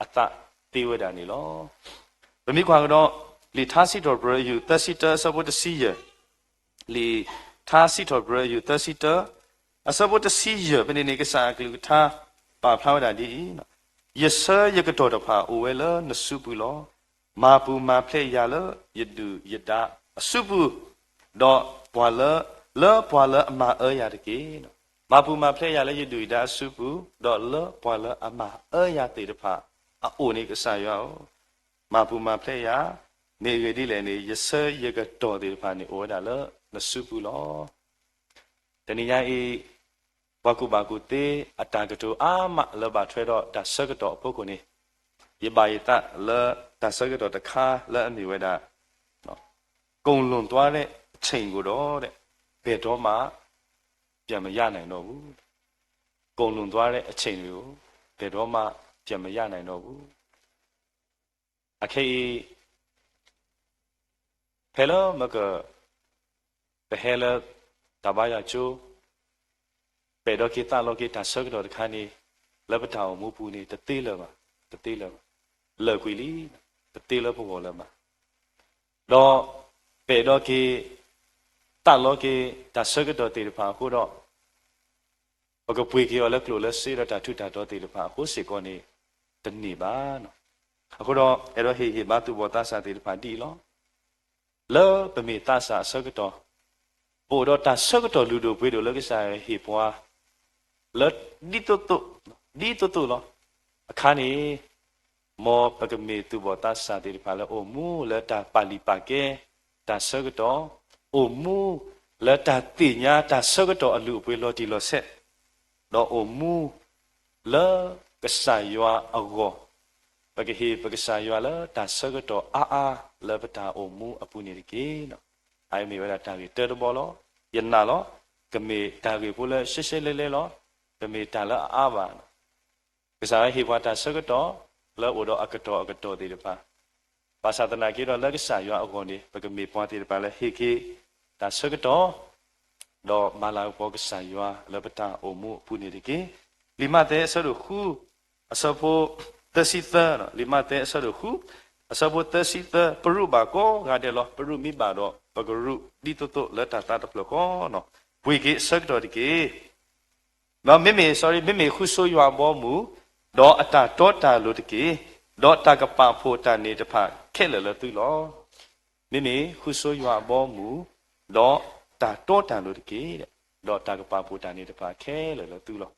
အသးသ့ဝဲဒၣ်န့ၣ်လီၤ. ပမ့ၢ်ကွၢ်ကဒီး လံာ်ထါစံးထီၣ်ပတြၢၤ အယူၢ်သၢဆံတၢ အဆၢဖိတဆံယဲၢ်, လံာ်ထါစံးထီၣ်ပတြၢၤ အယူၢ်သၢဆံတၢ အဆၢဖိတဆံယဲၢ် ဖဲန့ၣ်န့ၣ် ကစၢ်အကလုၢ်ကထါပာ်ဖျါဝဲဒၣ်ဒ်အံၤ, ယဆၢယကတီၢ်တဖၣ်အိၣ်ဝဲလၢနစုပူၤလီၤ. မၤပူၤမၤဖျဲးယၤလၢယဒုၣ်ယဒါအစုပူၤ, ဒီးပှၤလၢ, လၢပှၤလၢအမၤအၢယၤတက့ၢ်. မၤပူၤမၤဖျဲးယၤလၢယဒုၣ်ယဒါအစုပူၤ, ဒီးလၢပှၤလၢအမၤအၢယၤသ့ၣ်တဖၣ်အအိၣ်န့ၣ် ကစၢ်ယွၤဧၢ, မၤပူၤမၤဖျဲးယၤ, မ့ၢ်အဂ့ၢ်ဒ်လဲၣ်န့ၣ် ယဆၢယကတီၢ်သ့ၣ်တဖၣ်န့ၣ် အိၣ်ဝဲဒၣ်လၢနစုပူၤလီၤ. တနံၤညါအံၤ ပှၤကူၣ်ဘၣ်ကူၣ်သ့ အတၢ်ကတိၤအါမးလၢဘၣ်ထွဲဒီးတၢ်ဆၢကတီၢ်အဖီခိၣ်န့ၣ်, ယဘၣ်ယသးလၢတၢ်ဆၢကတီၢ်တခါလၢအမ့ၢ်ဝဲဒၣ် ကုန်လွန်သွားတဲ့အချိန်ကိုတော့ ဘယ်တော့မှ ပြန်မရနိုင်တော့ဘူး. ကုန်လွန်သွားတဲ့အချိန်တွေကို ဘယ်တော့မှ ပြန်မရနိုင်တော့ဘူး. အခဲအံၤ ဖဲလၢမက ပဟဲလၢ တၢ်ဘါယွၤကၠိ ပဲာ်ဒီးက့ၤသးလီက့ၤ တၢ်ဆၢကတီၢ်တခါန့ၣ် လၢပတၢ်အိၣ်မူပူၤန့ၣ် တသ့လၢၤဘၣ်, တသ့လၢၤဘၣ်, လၢာ်ကွံာ်လံ, တသ့လၢပဂီၢ်လၢၤဘၣ်. ဒီးပဲာ်ဒီးက့ၤ သးလီက့ၤ တၢ်ဆၢကတီၢ်သ့ၣ်တဖၣ်အဃိဒီး ပကပှ့ၤက့ၤအီၤလၢကျိၣ်လၢစ့ဒီးတၢ်ထူးတၢ်တီၤသ့ၣ်တဖၣ်အဃိစ့ၢ်ကီးန့ၣ် တန့ၢ်ဘၣ်. အဃိဒီး အဲၣ်ဒိးဟ့ၣ်ဂံၢ်ဟ့ၣ်ဘါသူၣ်ဘီၣ်သးစၢ်သ့ၣ်တဖၣ်ဒ်အံၤလီၤ. လၢပမ့ၢ်သးစၢ်အဆၢကတီၢ် ပအိၣ်ဒီးတၢ်ဆၢကတီၢ်လုၢ်ဒိၣ်ပှ့ၤဒိၣ်လၢကစၢ်ယွၤဟ့ၣ်ပှၤ လၢဒ်သိးသိး, ဒ်သိးသိးလီၤ. အခါန့ၣ် မ်ပကမ့ၢ်သူၣ်ဘီၣ်သးစၢ်သ့ၣ်တဖၣ်လၢအိၣ်မူလၢတၢ်ပာ်လုၢ်ပာ်ကဲ တၢ်ဆၢကတီၢ်, အိၣ်မူလၢတၢ်သ့ၣ်ညါတၢ်ဆၢကတီၢ်အလုၢ်အပှ့ၤလီၤတံၢ်လီၤဆဲး, ဒီးအိၣ်မူလၢကစၢ်ယွၤအဂီၢ်, ပကဟ့ၣ်ပကစၢ်ယွၤလၢတၢ်ဆၢကတီၢ်အါအါလၢပတၢ်အိၣ်မူအပူၤန့ၣ်တက့ၢ်. အအံၤမ့ၢ်ဝဲဒၣ်တၢ်ဂ့ၢ်တၢတဘီလီၤ. ယနာ်လီၤ. ကမ့ၢ်တၢ်ဂ့ၢ်ဖိလၢရှဲရှဲလဲလဲလီၤ. တမ့ၢ်တၢ်လၢအအါဘၣ်. ကစၢ်ယွၤဟ့ၣ်ပှၤတၢ်ဆၢကတီၢ် လၢအိၣ်ဒီးအကတီၢ်အကတီၢ်သ့ၣ်တဖၣ်, ဘၣ်ဆၣ်သနာ်က့ဒီးလၢကစၢ်ယွၤအဂီၢ်န့ၣ် ပကမ့ၢ်ပှၤသ့ၣ်တဖၣ်လၢဟ့ၣ်က့ၤတၢ်ဆၢကတီၢ် ဒီးမၤလၤကပီၤကစၢ်ယွၤလၢပတၢ်အိၣ်မူအပူၤန့ၣ်တက့ၢ်. လံာ်မးသဲအဆၢဒိၣ်ဃု အဆၢဖိသၢဆံသၢ, လံာ်မးသဲအဆၢဒိၣ်ဃု အဆၢဖိသၢဆံသၢ, ပရူးဘၣ်ကိးဂၤဒဲးလီၤ. ပရူးမ့ၢ်ဘၣ်ဒီး ပကရူးဒ်သိးသိးလၢတၢ်သးတဖျၢၣ်ဃီ, ပှ့ၤက့ၤအဆၢကတီၢ်တက့ၢ်. ဒီးမ့မ့ၢ်, sorry, မ့မ့ၢ်ဃုဆိယွၤအဘီအမုၢ်, ဒီးအတၢ်တီတၢ်လိၤတက့ၢ်. ဒီးတၢ်ကပာ်ဖှိၣ်တၢ်န့ၣ်တဖၣ်ခဲလၢာ်လၢသုလီၤ. မ့မ့ၢ်ဃုဆိယွၤအဘီအမုၢ်, ဒီးတၢ်တီတၢ်လိၤတက့ၢ်, ဒီးတၢ်ကပာ်ဖှိၣ်တၢ်န့ၣ်တဖၣ်ခဲလၢာ်လၢသုလီၤ.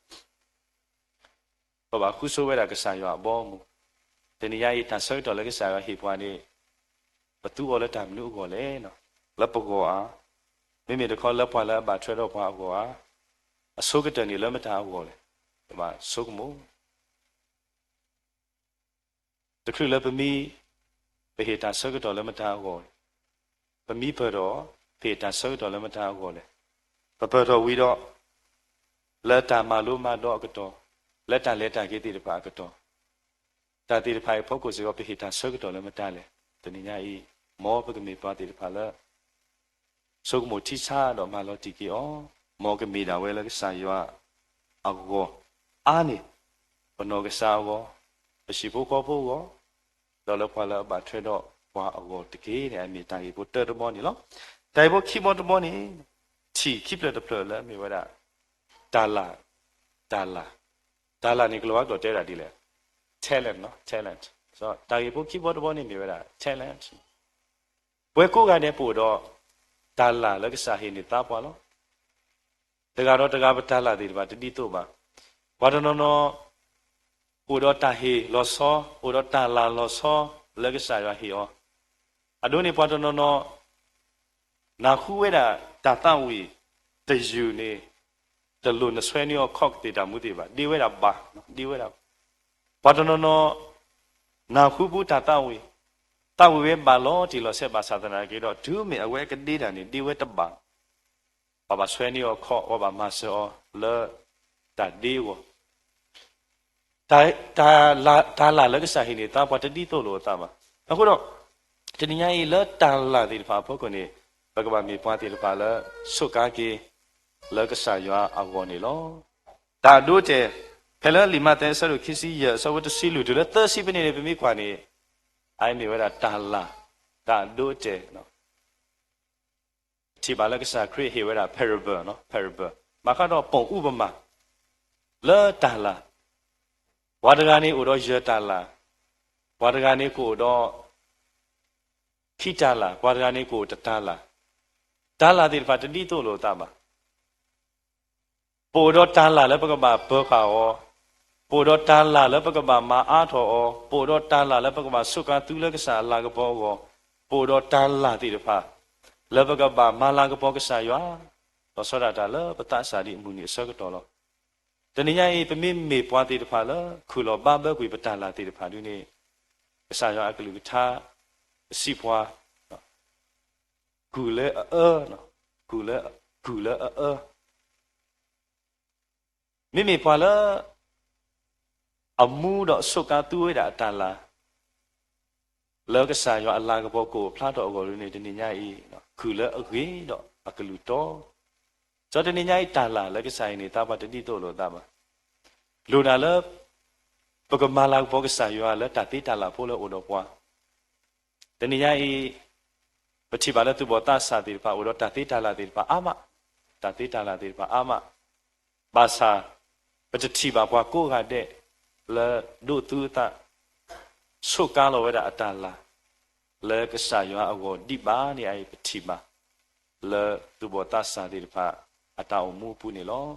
ပဘၣ်ဃုဆိဝဲဒၣ်ကစၢ်ယွၤအဘီအမုၢ်. တနံၤညါအံၤ တၢ်ဆၢကတီၢ်လၢကစၢ်ယွၤဟ့ၣ်ပှၤန့ၣ် ပသူအီၤလၢတၢ်မနုၤအဂီၢ်လဲၣ်. လၢပဂီၢ်ဧါ, မ့မ့ၢ်တခီလၢပှၤလၢအဘၣ်ထွဲဒီးပှၤအဂီၢ်ဧါ, အဆိကတၢၢ်န့ၣ်လၢမတၤအဂီၢ်လဲၣ်. ပဘၣ်ဆိကမိၣ် တချုးလၢပမံ, ပဟ့ၣ်တၢ်ဆၢကတီၢ်လၢမတၤအဂီၢ်လဲၣ်. ပမံပၢၢ်ထီၣ်, ပဟ့ၣ်တၢ်ဆၢကတီၢ်လၢမတၤအဂီၢ်လဲၣ်. ပပၢၢ်ထီၣ်ဝံၤဒီး လၢတၢ်မၤလိမၤဒိးအကတီၢ်, လၢတၢ်လဲၤတၢ်က့ၤသ့ၣ်တဖၣ်အကတီၢ်, တၢ်သ့ၣ်တဖၣ်အံၤအဖီခိၣ်စ့ၢ်ကီး ပဟ့ၣ်တၢ်ဆၢကတီၢ်လၢမတၤလဲၣ်. တနံၤညါအံၤ မ်ပကမ့ၢ်ပှၤသ့ၣ်တဖၣ်လၢ ဆိကမိၣ်ထံဆါဒီးမၤလီၤတံၢ်က့ၤအီၤ, မ်ကမ့ၢ်ဒၣ်ဝဲလၢကစၢ်ယွၤအဂီၢ်အါန့ၢ်, ပနီၢ်ကစၢ်အဂီၢ်, ပဟံၣ်ဖိဃီဖိအဂီၢ်, ဒီးလၢပှၤလၢအဘၣ်ထွဲဒီးပှၤအဂီၢ်တက့ၢ်န့ၣ် အမ့ၢ်တၢ်ဂ့ၢ်ဖိတၢတဘီန့ၣ်လီၤ. တၢ်ဂ့ၢ်ဖိခံဘီတဘီန့ၣ် ထံၣ်ခံဖျၢၣ်တဖျၢၣ်လၢအမ့ၢ်ဝဲဒၣ် တၢ်လၢ်, တၢ်လၢ်, တၢ်လၢ်န့ၣ် ကလီၤဝါကျိာ်တဲဝဲဒၣ်ဒ်လဲၣ်, talent နီၤ, talent. တၢ်ဂ့ၢ်ဖိခံဘီတဘီန့ၣ်မ့ၢ်ဝဲဒၣ် talent. ပဝဲကိးဂၤဒဲးပအိၣ်ဒီး တၢ်လၢ်လၢကစၢ်ဟ့ၣ်န့ၢ်သါပှၤလီၤ. တဂၤဒီးတဂၤပတၢ်လၢ်သ့ၣ်တဖၣ်တဒ်သိးဘၣ်. ပှၤတနီၤနီၤ အိၣ်ဒီးတၢ်ဟ့ၣ်လီၤဆီ, အိၣ်ဒီးတၢ်လၢ်လီၤဆီလၢကစၢ်ယွၤဟ့ၣ်အီၤ. အဒိန့ၣ်ပှၤတနီၤနီၤ နၢ်ဟူဝဲဒၣ်တၢ်သးဝံၣ်တယုၢ်န့ၣ် တလိၣ်နဆွဲန့ၢ်အီၤ ခီၣ်ကသ့ၣ်တၢ်မူသ့ၣ်တဖၣ်ဘၣ်, ဒ့ဝဲဒၣ်ဘၣ်, ဒ့ဝဲဒၣ်. ပှၤတနီၤနီၤ နၢ်ဟူပူၤတၢ်သးဝံၣ် သးဝံၣ်ဝဲဘၣ်လီၤတံၢ်လီၤဆဲးဘၣ်ဆၣ်သနာ်က့ဒီး တုၤမ့ၢ်အဝဲကဒ့တၢ်န့ၣ် ဒ့ဝဲတဘၣ်, ပှၤဘၣ်ဆှၢန့ၢ်အီၤခီ ပှၤဘၣ်မၤစၢၤအီၤလၢတၢ်ဒ့အဂီၢ် တၢ်လၢ်လၢကစၢ်ဟ့ၣ်န့ၢ်သးပှၤတဒ်သိးလိာ်အသးဘၣ်. အဃိဒီး တနံၤညါအံၤလၢတၢ်လၢ်သ့ၣ်တဖၣ်အဖီခိၣ်န့ၣ် ပကဘၣ်မ့ၢ်ပှၤသ့ၣ်တဖၣ်လၢ ဆိးကါက့ၤ လၢကစၢ်ယွၤအဂီၢ်န့ၣ်လီၤ. တၢ်အဒိအတဲာ် ဖဲလၢလံာ်မးသဲအဆၢဒိၣ်ခံဆံယဲၢ် အဆၢဖိတဆံလွံၢ်တုၤလၢသၢဆံဖဲန့ၣ်န့ၣ် ပမ့ၢ်ကွၢ်န့ၣ် အမ့ၢ်ဝဲဒၣ်တၢ်လၢ် တၢ်အဒိအတဲာ် ထံၣ်ဘၣ်လၢကစၢ်ခရံာ်ဟ့ၣ်ဝဲဒၣ် parable, parable ဘၣ်ဃးဒီးပိာ်အူပမၤ လၢတၢ်လၢ်, ပှၤတဂၤန့ၣ်အိၣ်ဒီးယဲၢ်တၢ်လၢ်, ပှၤတဂၤန့ၣ်ကအိၣ်ဒီး ခံတၢ်လၢ်, ပှၤတဂၤန့ၣ်ကအိၣ်တတၢ်လၢ်, တၢ်လၢ်သ့ၣ်တဖၣ်တဒ်သိးလိာ်သးဘၣ်. ပအိၣ်ဒီးတၢ်လၢ်လၢပကဘၣ်ပၢၤဃာ်အီၤ, ပအိၣ်ဒီးတၢ်လၢ်လၢပကဘၣ်မၤအါထီၣ်အီၤ, ပအိၣ်ဒီးတၢ်လၢ်လၢပကဘၣ်ဆိးကါသူလၢကစၢ်အလၤကပီၤအဂီၢ်, ပအိၣ်ဒီးတၢ်လၢ်သ့ၣ်တဖၣ် လၢပကဘၣ်မၤလၤကပီၤကစၢ်ယွၤ, လီၤဆီဒၣ်တၢ်လၢပသးစၢ်ဒ်အမုၢ်နံၤအဆၢကတီၢ်လီၤ. တနံၤညါအံၤ ပမ့မ့ၢ်ပှၤသ့ၣ်တဖၣ်လၢ ခုၣ်လီၤဘါဘၢကွံာ်ပတၢ်လၢ်သ့ၣ်တဖၣ်ဒ်န့ၣ် ကစၢ်ယွၤအကလုၢ်ကထါ ပစံးပှၤ ကုၢ်လၢအအၢ, ကုၢ်လၢအအၢ, မ့မ့ၢ်ပှၤလၢ အမူဒီးအဆိးကါသူဝဲဒၣ်အတၢ်လၢ် လၢကစၢ်ယွၤအလၤကပီၤကအိၣ်ဖျါထီၣ်အဂီၢ်ဒ်န့ၣ် တနံၤညါအံၤ ကုၢ်လၢအဂ့ၤဒီးအကလုၢ်တီ ဒီးတနံၤညါအံၤတၢ်လၢ်လၢကစၢ်အံၤန့ၣ် သးပှၢ်တဒ်သိးလိာ်သးဘၣ်. လိၣ်ဒၣ်လၢ ပကမၤလၤကပီၤကစၢ်ယွၤလၢတၢ်သ့တၢ်လၢ်ဖိလၢအိၣ်ဒီးပှၤ တနံၤညါအံၤ ပထံၣ်ဘၣ်လၢသူၣ်ဘီၣ်သးစၢ်သ့ၣ်တဖၣ် အိၣ်ဒီးတၢ်သ့တၢ်လၢ်သ့ၣ်တဖၣ်အါမး, တၢ်သ့တၢ်လၢ်သ့ၣ်တဖၣ်အါမး, ဘၣ်ဆၣ် ပတထံၣ်ဘၣ်ပှၤကိးဂၤဒဲး လၢဒိးသူအသး ဆိးကါလီၤဝဲဒၣ်အတၢ်လၢ် လၢကစၢ်ယွၤအဂီၢ်ဒံးဘၣ်န့ၣ် အအံၤပထံၣ်ဘၣ် လၢသူၣ်ဘီၣ်သးစၢ်သ့ၣ်တဖၣ် အတၢ်အိၣ်မူအပူၤန့ၣ်လီၤ.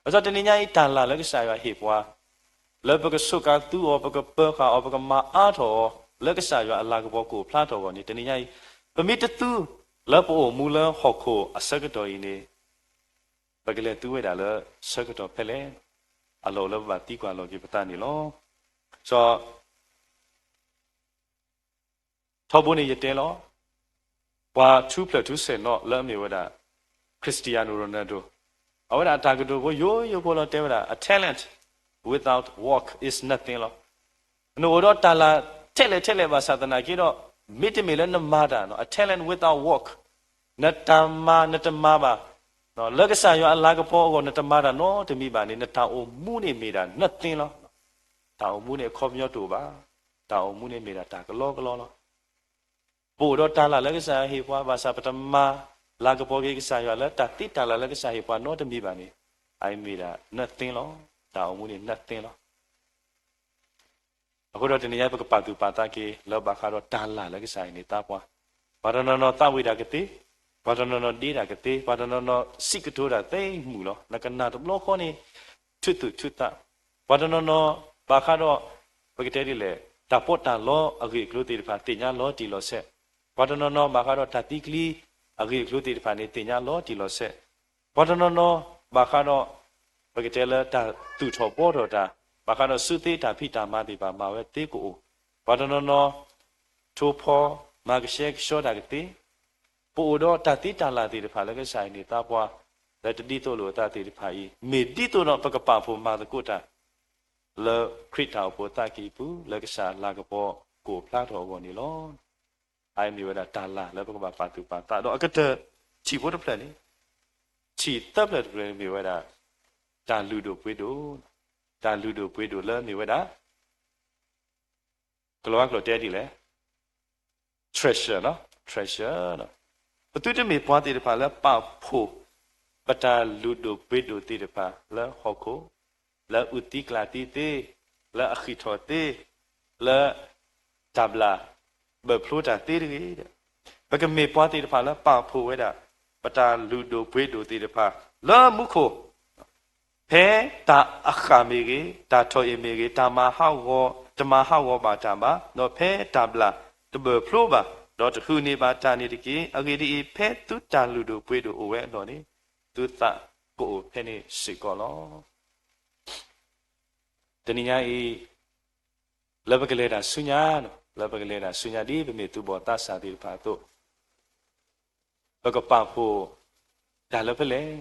အဃိဒီးတနံၤညါအံၤတၢ်လၢ်လၢကစၢ်ယွၤဟ့ၣ်ပှၤ လၢပကဆိးကါသူအီၤ ပကပၢၤဃာ်အီၤ ပကမၤအါထီၣ်အီၤ လၢကစၢ်ယွၤအလၤကပီၤကအိၣ်ဖျါထီၣ်အဂီၢ်န့ၣ် တနံၤညါအံၤ ပမ့ၢ်တသူ လၢပအိၣ်မူလၢဟီၣ်ခိၣ်အဆၢကတီၢ်အံၤန့ၣ် ပကလဲၤသူဝဲဒၣ်လၢဆၢကတီၢ်ဖဲလဲၣ် အလီၢ်အိၣ်လၢပဘၣ်သံကွၢ်လီၤက့ၤပသးန့ၣ်လီၤ. စီၤ ထီဘိန့ၣ်ယတဲလီၤ, ပှၤထူဖျၢၣ်ထူဆဲးနီၣ်လၢအမ့ၢ်ဝဲဒၣ် Cristiano Ronaldo အဝဲဒၣ်အတၢ်ကတိၤဖိယိယိဖိလီၤတဲဝဲဒၣ် a talent without work is nothing လီၤ. နအိၣ်ဒီးတၢ်လၢ်ထဲလဲၣ်ထဲလဲၣ်ဘၣ်ဆၣ်သနာ်က့ဒီး မ့တမ့ၢ်လၢနမၤတၢ် a talent without work နတၢ်မၤ နတမၤဘၣ် လၢကစၢ်ယွၤအလၤကပီၤအဂီၢ် နတမၤတၢ်နီတမံၤဘၣ်န့ၣ် နတၢ်အိၣ်မူန့ၣ်မ့ၢ်ဒၣ် nothing လီၤ. တၢ်အိၣ်မူန့ၣ်အခီပညီတအိၣ်ဘၣ်. တၢ်အိၣ်မူန့ၣ်မ့ၢ်ဒၣ်တၢ်ကလီကလီလီၤ. ပအိၣ်ဒီးတၢ်လၢ်လၢကစၢ်ယွၤဟ့ၣ်ပှၤ ဘၣ်ဆၣ်ပတမၤလၤကပီၤက့ၤကစၢ်ယွၤလၢတၢ်သ့တၢ်လၢ်လၢကစၢ်ဟ့ၣ်ပှၤနီတမံၤဘၣ်န့ၣ် အအံၤမ့ၢ်ဒၣ် nothing လီၤ. တၢ်အိၣ်မူန့ၣ် nothing လီၤ. အဃိဒီးတနံၤညါပကပာ်သူၣ်ပာ်သးက့ၤ လၢဘၣ်ဃးဒီးတၢ်လၢ်လၢကစၢ်အံၤန့ၣ်သးပှၢ်, ပှၤတနီၤနီၤသးဝံၣ်တၢ်ကသ့, ပှၤတနီၤနီၤဒ့တၢ်ကသ့, ပှၤတနီၤနီၤစံးကတိၤတၢ်သ့မုာ်လီၤ. နကနၣ်တဘျီဃီန့ၣ် ထူးသူၣ်ထူးသး, ပှၤတနီၤနီၤဘၣ်ဃးဒီး ပကတဲဒ်လဲၣ် တၢ်ပီးတၢ်လီအဂ့ၢ်အကျိၤသ့ၣ်တဖၣ် သ့ၣ်ညါလီၤတံၢ်လီၤဆဲး, ပှၤတနီၤနီၤဘၣ်ဃးဒီးတၢ်သံကျံအဂ့ၢ်အကျိၤသ့ၣ်တဖၣ်န့ၣ် သ့ၣ်ညါလီၤတံၢ်လီၤဆဲး, ပှၤတနီၤနီၤဘၣ်ဃးဒီး ပကတဲလၢတၢ်သူၣ်ထီၣ်ဘှီထီၣ်တၢ်, ဘၣ်ဃးဒီးစုသ့တၢ်ဖံးတၢ်မၤသ့ၣ်တဖၣ် မၤဝဲသ့ကအိၣ်, ပှၤတနီၤနီၤ ထိၣ်ဖီမၤကဆှဲကဆှီတၢ်ကသ့, ပအိၣ်ဒီးတၢ်သ့တၢ်လၢ်သ့ၣ်တဖၣ်လၢကစၢ်အံၤန့ၣ်သးပှၢ် လၢတဒ်သိးလိာ်အသးသ့ၣ်တဖၣ်အံၤ မ့ၢ်ဒ်သိးဒီးပကပာ်ဖှိၣ်မၤသကိးတၢ် လၢခရံာ်တၢ်အိၣ်ဖှိၣ်သးကံၢ်ပူၤ လၢကစၢ်လၤကပီၤကအိၣ်ဖျါထီၣ်အဂီၢ်န့ၣ်လီၤ. အအံၤမ့ၢ်ဝဲဒၣ်တၢ်လၢ်လၢပကဘၣ်ပာ်သူၣ်ပာ်သးဒီးအကတၢၢ်ထံၣ်ဖိတဖျၢၣ်န့ၣ်, ထံၣ်သၢဖျၢၣ်တဖျၢၣ်န့ၣ်မ့ၢ်ဝဲဒၣ် တၢ်လုၢ်ဒိၣ်ပှ့ၤဒိၣ်, တၢ်လုၢ်ဒိၣ်ပှ့ၤဒိၣ်လၢမ့ၢ်ဝဲဒၣ် ကလၤဝါကျိာ်တဲဒ်လဲၣ် treasure လီၤ, treasure လီၤ. ပသုတမ့ၢ်ပှၤသ့ၣ်တဖၣ်လၢပာ်ဖှိၣ် ပတၢ်လုၢ်ဒိၣ်ပှ့ၤဒိၣ်သ့ၣ်တဖၣ်လၢဟီၣ်ခိၣ်, လၢအုၣ်သံကျၣ်သံသ့, လၢအဃံးထီၣ်သ့, လၢ တၢ်ဘျၣ်ဘၢၣ်ဖျိတၢ်သ့တဂ့ၤ. ပကမ့ၢ်ပှၤသ့ၣ်တဖၣ်လၢပာ်ဖှိၣ်ဝဲဒၣ် ပတၢ်လုၢ်ဒိၣ်ပှ့ၤဒိၣ်သ့ၣ်တဖၣ်လၢမူခိၣ် ဖဲတၢ်အဃၣ်မ့ၢ်ဂ့ၤ, တၢ်ထီၣ်အ့ၣ်မ့ၢ်ဂ့ၤ, တၢ်မၤဟးဂီၤ, တမၤဟးဂီၤဘၣ်တၢ်ဘၣ်, ဒီးဖဲတၢ်ဘျၣ်တဘၢၣ်ဖျိဘၣ်, ဒီးတဟုၣ်န့ၢ်ဘၣ်တၢ်န့ၣ်တက့ၢ်. အဂ့ၢ်ဒ်အံၤ, ဖဲသုတၢ်လုၢ်ဒိၣ်ပှ့ၤဒိၣ်အိၣ်ဝဲအလီၢ်န့ၣ်, သုသးကအိၣ်ဖဲန့ၣ်စ့ၢ်ကီးလီၤ. တနံၤညါအံၤ လၢပကလဲၤတၢ်ဆူညါ လၢပကလဲၤဒၣ်ဆူညါဒ်ပမ့ၢ်သူၣ်ဘီၣ်သးစၢ်သ့ၣ်တဖၣ်အသိး ပကပာ်ဖှိၣ်တၢ်လၢဖဲလဲၣ်.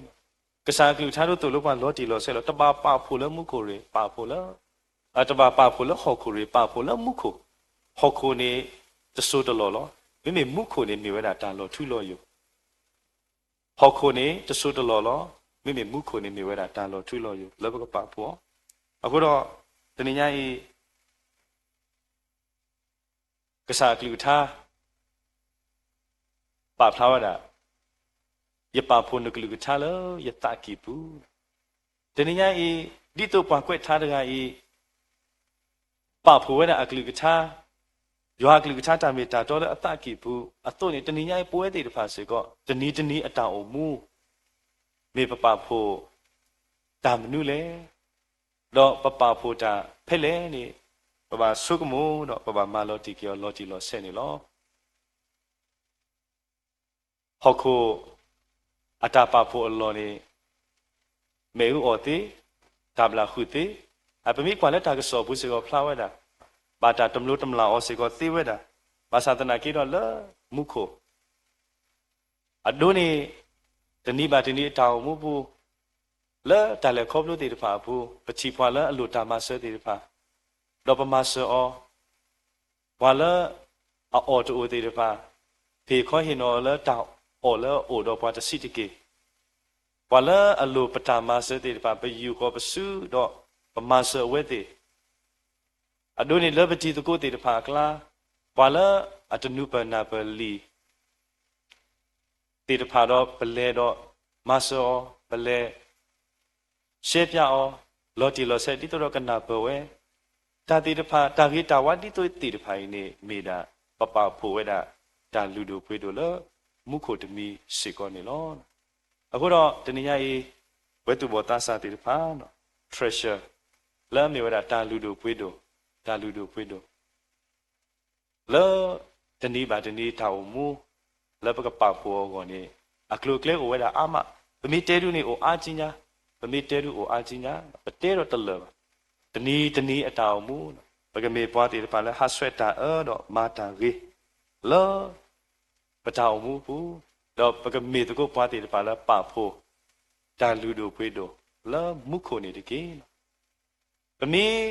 ကစၢ်အကလုၢ်ကထါဒိသိၣ်လိပှၤလီၤတံၢ်လီၤဆဲးလီၤ. တဘၣ်ပာ်ဖှိၣ်လၢမူခိၣ်ရ့ၣ်, ပာ်ဖှိၣ်လၢ, တဘၣ်ပာ်ဖှိၣ်လၢဟီၣ်ခိၣ်ရ့ၣ်, ပာ်ဖှိၣ်လၢမူခိၣ်. ဟီၣ်ခိၣ်န့ၣ် တစိၢ်တလီၢ်လီၤ. မ့မ့ၢ်မူခိၣ်န့ၣ်မ့ၢ်ဝဲဒၣ်တၢ်လီၤထူလီၤယိာ်. ဟီၣ်ခိၣ်န့ၣ်တစိၢ်တလီၢ်လီၤ. မ့မ့ၢ်မူခိၣ်န့ၣ်မ့ၢ်ဝဲဒၣ်တၢ်လီၤထူလီၤယိာ်လၢပကပာ်ဖှိၣ်အီၤ. အဃိဒီး တနံၤညါအံၤ ကစၢ်အကလုၢ်ကထါ ပာ်ဖျါဝဲဒၣ်, ယပာ်ဖှိၣ်နကလုၢ်ကထါလၢယသးကံၢ်ပူၤ. တနံၤညါအံၤ ဒ်သိးပှၤကွဲးထါတဂၤအံၤ ပာ်ဖှိၣ်ဝဲဒၣ်အကလုၢ်ကထါ, ယွၤအကလုၢ်ကထါတၢ်မ့ၢ်တၢ်တီလၢအသးကံၢ်ပူၤအသိးန့ၣ် တနံၤညါအံၤပဝဲသ့ၣ်တဖၣ်စ့ၢ်ကီး တနံၤတနံၤအတၢ်အိၣ်မူ မ့ၢ်ပပာ်ဖှိၣ်တၢ်မနုၤလဲၣ်, ဒီးပပာ်ဖှိၣ်တၢ်ဖဲလဲၣ်န့ၣ် ပဘၣ်ဆိကမိၣ်ဒီးပဘၣ်မၤလီၤတံၢ်က့ၤအီၤလီၤတံၢ်လီၤဆဲးန့ၣ်လီၤ. ဟီၣ်ခိၣ်အတၢ်ပာ်ဖှိၣ်အလီၢ်န့ၣ် မ့ၣ်အူအီၣ်သ့, တၢ်ဘျၣ်ဃုာ်သ့, အပမ့ၢ်ကွၢ်လၢတၢ်ကစီၣ်ပူၤစ့ၢ်ကီးဖျါဝဲဒၣ်, ဘၣ်တၢ်တမျိးတမျာ်အီၤစ့ၢ်ကီးသ့ဝဲဒၣ်, ဘၣ်ဆၣ်သနာ်က့ဒီးလၢမူခိၣ် အဒိန့ၣ် တနံၤဘၣ်တနံၤအတၢ်အိၣ်မူပူၤ လၢတၢ်လဲၤခီဖျိသ့ၣ်တဖၣ်အပူၤ ပထံၣ်ပှၤလၢအလိၣ်တၢ်မၤစၢၤသ့ၣ်တဖၣ် ဒီးပမၤစၢၤအီၤ, ပှၤလၢအအီၣ်တအိၣ်သ့ၣ်တဖၣ် ဖ့ၣ်ခီဟ့ၣ်နီၤအီၤလၢတၢ်အီၣ်လၢအအိၣ်ဒီးပှၤတဆံးတက့ၢ်, ပှၤလၢအလိၣ်ပတၢ်မၤစၢၤသ့ၣ်တဖၣ် ပယူာ်ဃီၤပစုဒီးပမၤစၢၤအဝဲသ့ၣ် အဒိန့ၣ်လၢပတံၤသကိးသ့ၣ်တဖၣ်အကျါ, ပှၤလၢအတနူၤပၢၢ်နၢ်ပၢၢ်လံာ် သ့ၣ်တဖၣ်ဒီးပလဲၤဒီးမၤစၢၤအီၤ, ပလဲၤရှဲပၠးအီၤ, လီၤတံၢ်လီၤဆဲးဒ်သိးဒီးကနၢ်ပၢၢ်ဝဲ, တၢ်သ့ၣ်တဖၣ် တၢ်ဂ့ၤတၢ်ဝါဒ်သိးသ့ၣ်တဖၣ်အံၤန့ၣ် မ့ၢ်ဒၣ်ပပာ်ဖှိၣ်ဝဲဒၣ် တၢ်လုၢ်ဒိၣ်ပှ့ၤဒိၣ်လၢမူခိၣ်တမံၤစ့ၢ်ကီးန့ၣ်လီၤ. အဃိဒီးတနံၤညါအံၤ ပဝဲသူၣ်ဘီၣ်သးစၢ်သ့ၣ်တဖၣ် treasure လၢအမ့ၢ်ဝဲဒၣ်တၢ်လုၢ်ဒိၣ်ပှ့ၤဒိၣ်, တၢ်လုၢ်ဒိၣ်ပှ့ၤဒိၣ် လၢတနံၤဘၣ်တနံၤတၢ်အိၣ်မူ လၢပကပာ်ဖှိၣ်အဂီၢ်န့ၣ် အကျိၤအကျဲအိၣ်ဝဲဒၣ်အါမး, ပမ့ၢ်တဲဒုးန့ၣ်အိၣ်အါကံညါ, ပမ့ၢ်တဲဒုးအိၣ်အါကံညါ, ပတဲဒီးတလၢာ်ဘၣ်. တနံၤတနံၤအတၢ်အိၣ်မူ ပကမ့ၢ်ပှၤသ့ၣ်တဖၣ်လၢဟးဆှဲးတၢ်အၢဒီးမၤတၢ်ဂ့ၤ လၢပတၢ်အိၣ်မူပူၤ, ဒီးပကမ့ၢ်သကိးပှၤသ့ၣ်တဖၣ်လၢပာ်ဖှိၣ် တၢ်လုၢ်ဒိၣ်ပှ့ၤဒိၣ် လၢမူခိၣ်န့ၣ်တက့ၢ်. ပမ့ၢ်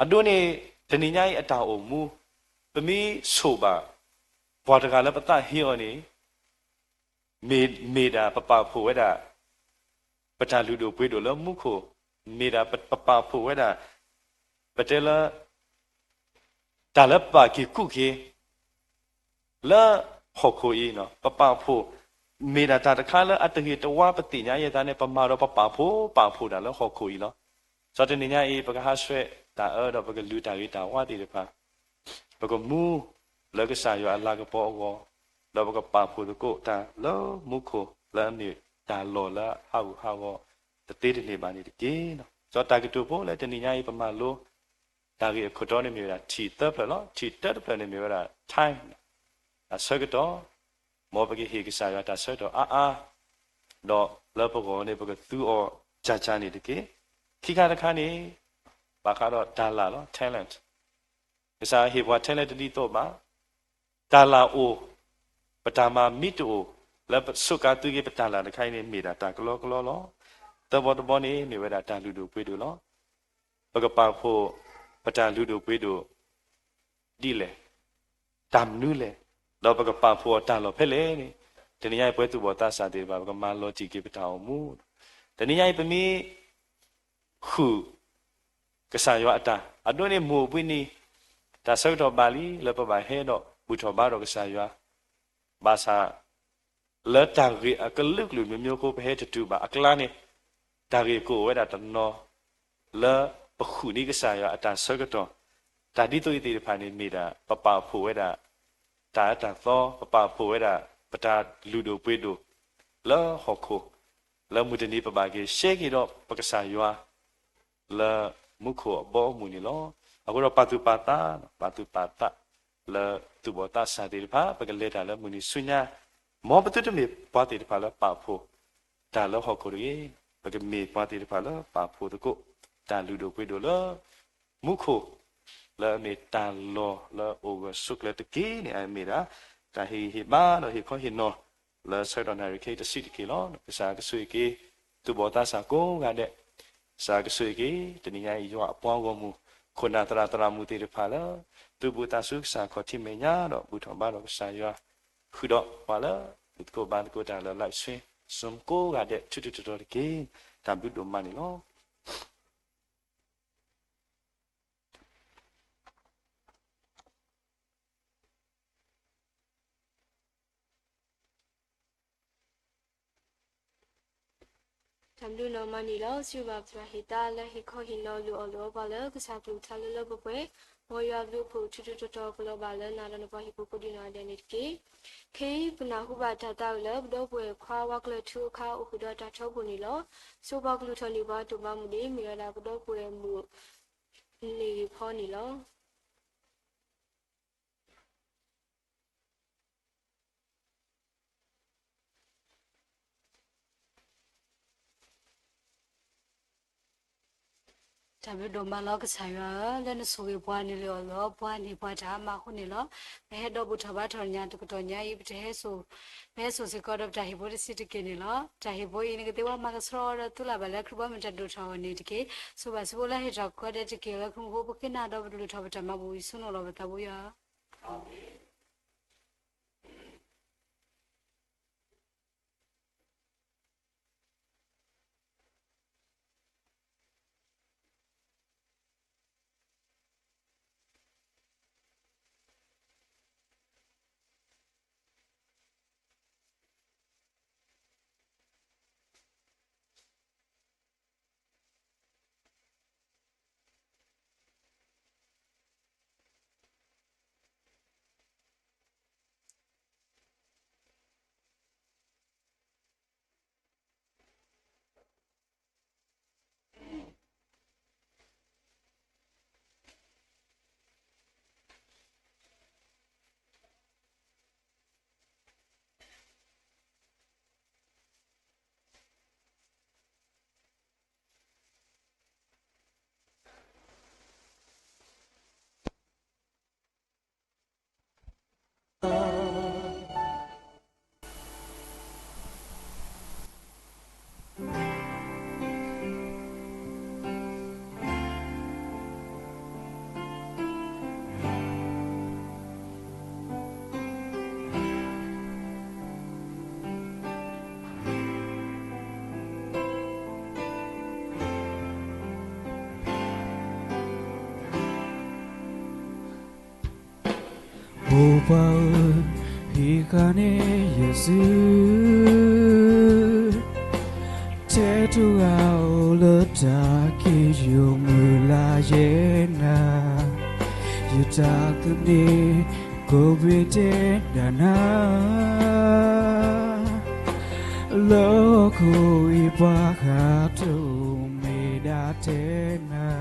အဒိန့ၣ် တနံၤညါအံၤအတၢ်အိၣ်မူ ပမ့ၢ်ဆိၣ်ဘၣ် ပှၤတဂၤလၢပသးဟ့အီၤန့ၣ် မ့ၢ်, မ့ၢ်ဒၣ်ပပာ်ဖှိၣ်ဝဲဒၣ် ပတၢ်လုၢ်ဒိၣ်ပှ့ၤဒိၣ်လၢမူခိၣ်, မ့ၢ်ဒၣ်ပပာ်ဖှိၣ်ဝဲဒၣ် ပတဲလၢ တၢ်လၢပဘၣ်က့ၤကူးက့ၤ လၢဟီၣ်ခိၣ်အံၤ ပပာ်ဖှိၣ် မ့ၢ်ဒၣ်တၢ်တခါလၢအတဂ့ၤတဝါ ပသ့ၣ်ညါယဲၢ်သးန့ၣ် ပမၤဒီးပပာ်ဖှိၣ်ပာ်ဖှိၣ်တၢ်လၢဟီၣ်ခိၣ်အံၤလီၤ. ဒီးတနံၤညါအံၤ ပကဟးဆှဲးတၢ်အၢဒီးပကလုၢ်တၢ်ဂ့ၤတၢ်ဝါသ့ၣ်တဖၣ် ပကမူလၢကစၢ်ယွၤအလၤကပီၤအဂီၢ်, ဒီးပကပာ်ဖှိၣ်သကိးတၢ်လၢမူခိၣ်လၢအမ့ၢ်တၢ်လီၢ်လၢအဟးဂူာ်ဟးဂီၤတသ့တန့ၢ်ဘၣ်န့ၣ်တက့ၢ်. ဒီးတၢ်ကတိၤဖိလၢတနံၤညါအံၤ ပမၤလိ တၢ်ဂ့ၢ်အခိၣ်တီန့ၣ်မ့ၢ်ဝဲဒၣ်ထံၣ်သၢဖျၢၣ်လီၤ. ထံၣ်တၢတဖျၢၣ်န့ၣ်မ့ၢ်ဝဲဒၣ် time တၢ်ဆၢကတီၢ်, မ်ပကဟ့ၣ်ကစၢ်ယွၤတၢ်ဆၢကတီၢ်အါအါ, ဒီးလၢပဂီၢ်န့ၣ် ပကသူအီၤကၢ်ကၢ်န့ၣ်တက့ၢ်. ခံခါတခါန့ၣ် ဘၣ်ဃးဒီးတၢ်လၢ်လီၤ talent. ကစၢ်ဟ့ၣ်ပှၤ talent တဒ်သိးဘၣ်. တၢ်လၢ်အိၣ်, ပတၢ်မၤမ့ၢ်တအိၣ်, လၢပဆိးကါသုက့ၤပတၢ်လၢ်တခါအံၤန့ၣ် မ့ၢ်ဒၣ်တၢ်ကလီကလီလီၤ. သၢဘီတဘီန့ၣ် မ့ၢ်ဝဲဒၣ်တၢ်လုၢ်ဒိၣ်ပှ့ၤဒိၣ်လီၤ. ပကပာ်ဖှိၣ်ပတၢ်လုၢ်ဒိၣ်ပှ့ၤဒိၣ် ဒ်လဲၣ်, တၢ်မနုၤလဲၣ်, ဒီးပကပာ်ဖှိၣ်အီၤတၢ်လီၢ်ဖဲလဲၣ်န့ၣ်, တနံၤညါအံၤပဝဲသူၣ်ဘီၣ်သးစၢ်သ့ၣ်တဖၣ် ပကမၤလီၤတံၢ်က့ၤပတၢ်အိၣ်မူ. တနံၤညါအံၤပမ့ၢ် ဃုာ်ကစၢ်ယွၤအတၢ်, အဒိန့ၣ်မိၢ်အိၣ်ဘှံးနံၤ, တၢ်ဆၢကတီၢ်ဘၣ်လံ လၢပဘၣ်ဟဲဒီးဘူၣ်ထီၣ်ဘါထီၣ်ကစၢ်ယွၤ, ဘၣ်ဆၣ် လၢတၢ်ဂ့ၢ်အကလုာ်ကလုာ်မ့ၢ်မ့ၢ်အဃိ ပဟဲတတုၤဘၣ်အကျါန့ၣ်, တၢ်ဂ့ၢ်ကအိၣ်ဝဲဒၣ်တနီၤ လၢပဃုာ်န့ၢ်ကစၢ်ယွၤအတၢ်ဆၢကတီၢ်, တၢ်ဒ်သိးအံၤသ့ၣ်တဖၣ်န့ၣ်မ့ၢ်ဒၣ် ပပာ်ဖှိၣ်ဝဲဒၣ် တၢ်အၢတၢ်သီ, ပပာ်ဖှိၣ်ဝဲဒၣ် ပတၢ်လုၢ်ဒိၣ်ပှ့ၤဒိၣ် လၢဟီၣ်ခိၣ်, လၢမုၢ်တနံၤပဘၣ်က့ၤရှဲက့ၤဒီးပကစၢ်ယွၤ လၢမူခိၣ်အဘီအမုၢ်န့ၣ်လီၤ. အဃိဒီးပာ်သူၣ်ပာ်သး, ပာ်သူၣ်ပာ်သး လၢသူၣ်ဘီၣ်သးစၢ်သ့ၣ်တဖၣ် ပကလဲၤတၢ်လၢမုၢ်နံၤဆူညါ, မ်ပသုတမ့ၢ်ပှၤသ့ၣ်တဖၣ်လၢပာ်ဖှိၣ်တၢ်လၢဟီၣ်ခိၣ်တဂ့ၤ, ပကမ့ၢ်ပှၤသ့ၣ်တဖၣ်လၢပာ်ဖှိၣ်သကိး တၢ်လုၢ်ဒိၣ်ပှ့ၤဒိၣ်လၢ မူခိၣ် လၢအမ့ၢ်တၢ်လီၢ်လၢအအိၣ်ဂၢၢ်ဆိးကျၢၤတက့ၢ်န့ၣ် အမ့ၢ်ဒၣ် တၢ်ဟ့ၣ်ဂံၢ်ဟ့ၣ်ဘါဒီးဟ့ၣ်ခီဟ့ၣ်နီၤ လၢဆၢကတီၢ်နၣ်ရံၣ်ခဲအံၤတဆံးတက့ၢ်လီၤ. ကစၢ်ကဆိၣ်ဂ့ၤက့ၤ သူၣ်ဘီၣ်သးစၢ်ကိးဂၤဒဲး, ကစၢ်ကဆိၣ်ဂ့ၤက့ၤ တနံၤညါအံၤ ယွၤအပှၤဂီၢ်မုၢ် ခိၣ်နၢ်သရၣ်သရၣ်မုၣ်သ့ၣ်တဖၣ်လၢ သူၣ်ဘီၣ်သးစၢ်ဆူကစၢ်ခီၣ်ထံးမဲာ်ညါဒီး ဘူၣ်ထီၣ်ဘါထီၣ်ကစၢ်ယွၤ ဃုာ်ဒီးပှၤလၢ သူၣ်သကိးဘါသကိးတၢ်လၢ live stream ကိးဂၤဒဲး ထူးထူးတီၤတီၤတက့ၢ်. တၢ်ဘျုးဒိၣ်မးန့ၣ်လီၤ. တၢ်ဘျုးဒိၣ်မးန့ၣ်လီၤ. စံးဘၣ်ပှၤဟ့ၣ်သါလၢဟ့ၣ်ခီဟ့ၣ်နီၤလိာ်အီၣ်လိာ်အီပှၤလၢ ကစၢ်ကလုၢ်ကထါလၢလၢပှဲၤပှဲၤ, မ်ယွၤအဘျုးအဖှိၣ်ထူးထူးတီၤတီၤကလီၤဘၣ်လၢနၤဒီးနပှၤဟံၣ်ဖိကိးဒံနီၢ်ဂၤဒဲးန့ၣ်တက့ၢ်. ခဲအံၤပနၢ်ဟူဘၣ်တၢ်သးဝံၣ်လၢ ပဒီပုၢ်ဝဲၢ်ခွါဝါကျၢၢ်ထူအခါ အိၣ်ဃုာ်ဒီးတၢ်ထီဘိန့ၣ်လီၤ. ဆိပှၤကလုၢ်ထီၣ်န့ၢ်ပှၤတိၢ်ဘၣ်မုၢ်န့ၣ် မ့ၢ်ဝဲဒၣ်ပဒီပုၢ်ဝဲၢ်မုၣ်န့ၢ်ဂ့ၤဖီန့ၣ်လီၤ. တၢ်ဘျုးဒိၣ်မးလီၤကစၢ်ယွၤဧၢ, လၢနဆိၣ်ဂ့ၤပှၤန့ၣ်လၢအီၣ်လၢအီပှၤန့ၢ်ပှၤတၢ်အါမးအဃိန့ၣ်လီၤ. ပဟဲဒီးဘူၣ်ထီၣ်ဘါထီၣ်ညါတကတီၢ်ညါအံၤ ပတဟဲစိာ်, ပဟဲစိာ်စ့ၢ်ကီးဒီးပတၢ်ဟ့ၣ်ဖိတဆံးတက့ၢ်န့ၣ်လီၤ. တၢ်ဟ့ၣ်ဖိအံၤ နကသ့ဝဲမၤကဆှီဒီးသူလၢ်ဘၣ်လၢခရံာ်ဘီမ့ၢ်တၢ်ဒိၣ်ထီၣ်အီၤန့ၣ်တက့ၢ်. ဆိဘၣ်ဆိဖိလၢဟ့ၣ်ထီၣ်ကီဒဲးတက့ၢ်လၢခရံာ်ဖိ ပဃ့နၤဒီးပကလုၢ်ထီၣ်ပတၢ်မၤဘူၣ် ယဆူနအိၣ်လီၤပသးဘိယွၤ ဖိခွါဧၢ, ဟံးဃာ်န့ၢ်ယစု, ထဲတဂၤအိၣ်လၢတၢ်က့ၢ်ယိာ်မုၢ်လၢ်ယဲနၤ, ယတၢ်သန့ၤကိးဘ့ၣ်တဲဒၣ်နၤ, လၢဟီၣ်ခိၣ်အံၤပှၤဂၤတအိၣ်မ့ၢ်ဒၣ်ထဲနၤ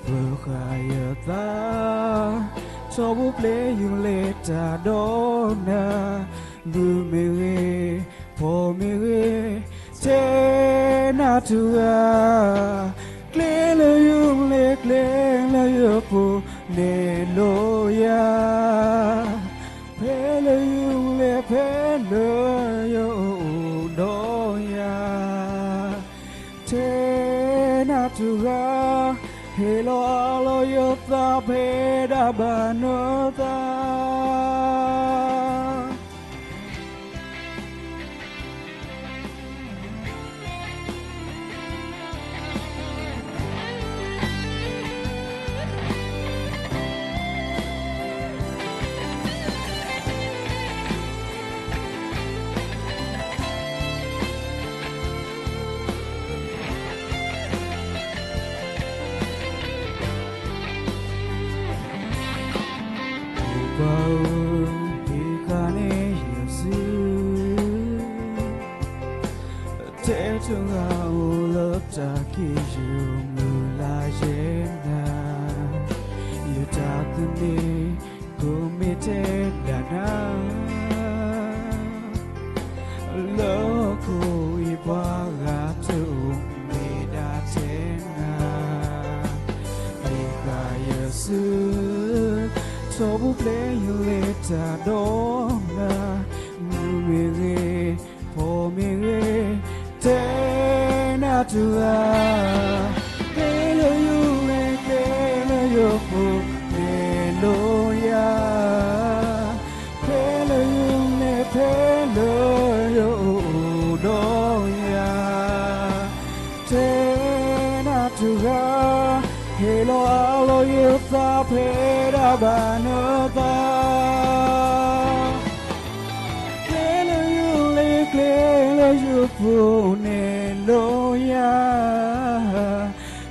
ပဃာ်ယသး, ထီဘိပျဲယုၢ်လဲၤတၢ်ဒီးနၤ, မုၢ်မ့ၢ်ဂ့ၤ, ဖီမ့ၢ်ဂ့ၤ, ထဲနၤတဂၤ, ကျဲလၢယုၢ်လဲၤကျဲလၢယပူၤန့ၣ်လိယၤ, ဖဲလၢယုၢ်လဲၤဖဲလၢယအိၣ်ဒီးယၤ ထဲနၤတဂၤ, ဟ့ၣ်လီၤအးလီၤယသးဖဲဒၣ်ဘၣ်နသး ဖိခွါဧၢ, ဟံးဃာ်န့ၢ်ယစု, ထဲတဂၤအိၣ်လၢတၢ်က့ၢ်ယိာ်မုၢ်လၢ်ယဲနၤ, ယတၢ်သန့ၤကိးမ့ၢ်တဲဒၣ်နၤ လၢဟီၣ်ခိၣ်အံၤပှၤဂၤတအိၣ်မ့ၢ်ဒၣ်ထဲနၤ, ဟံးဃာ်ယ တဲယလဲၤတၢ်ဒီးနၤ, မုၢ်မ့ၢ်ဂ့ၤ, ဖိမ့ၢ်ဂ့ၤ, တဲနၤတဂၤ, ဖဲလၢယလဲၤ ဖဲလၢယပူၤ နဲၣ်လိယၤ, ဖဲလၢယလဲၤ ဖဲလၢယအိၣ်ဒီးယၤ တဲနၤတဂၤ, ဟ့ၣ်လီၤအါလီၤယသး ဖဲဒၣ်ဘၣ်နသး, ဖဲလၢယလဲၤ ဖဲလၢယပူၤ နဲၣ်လိယၤ,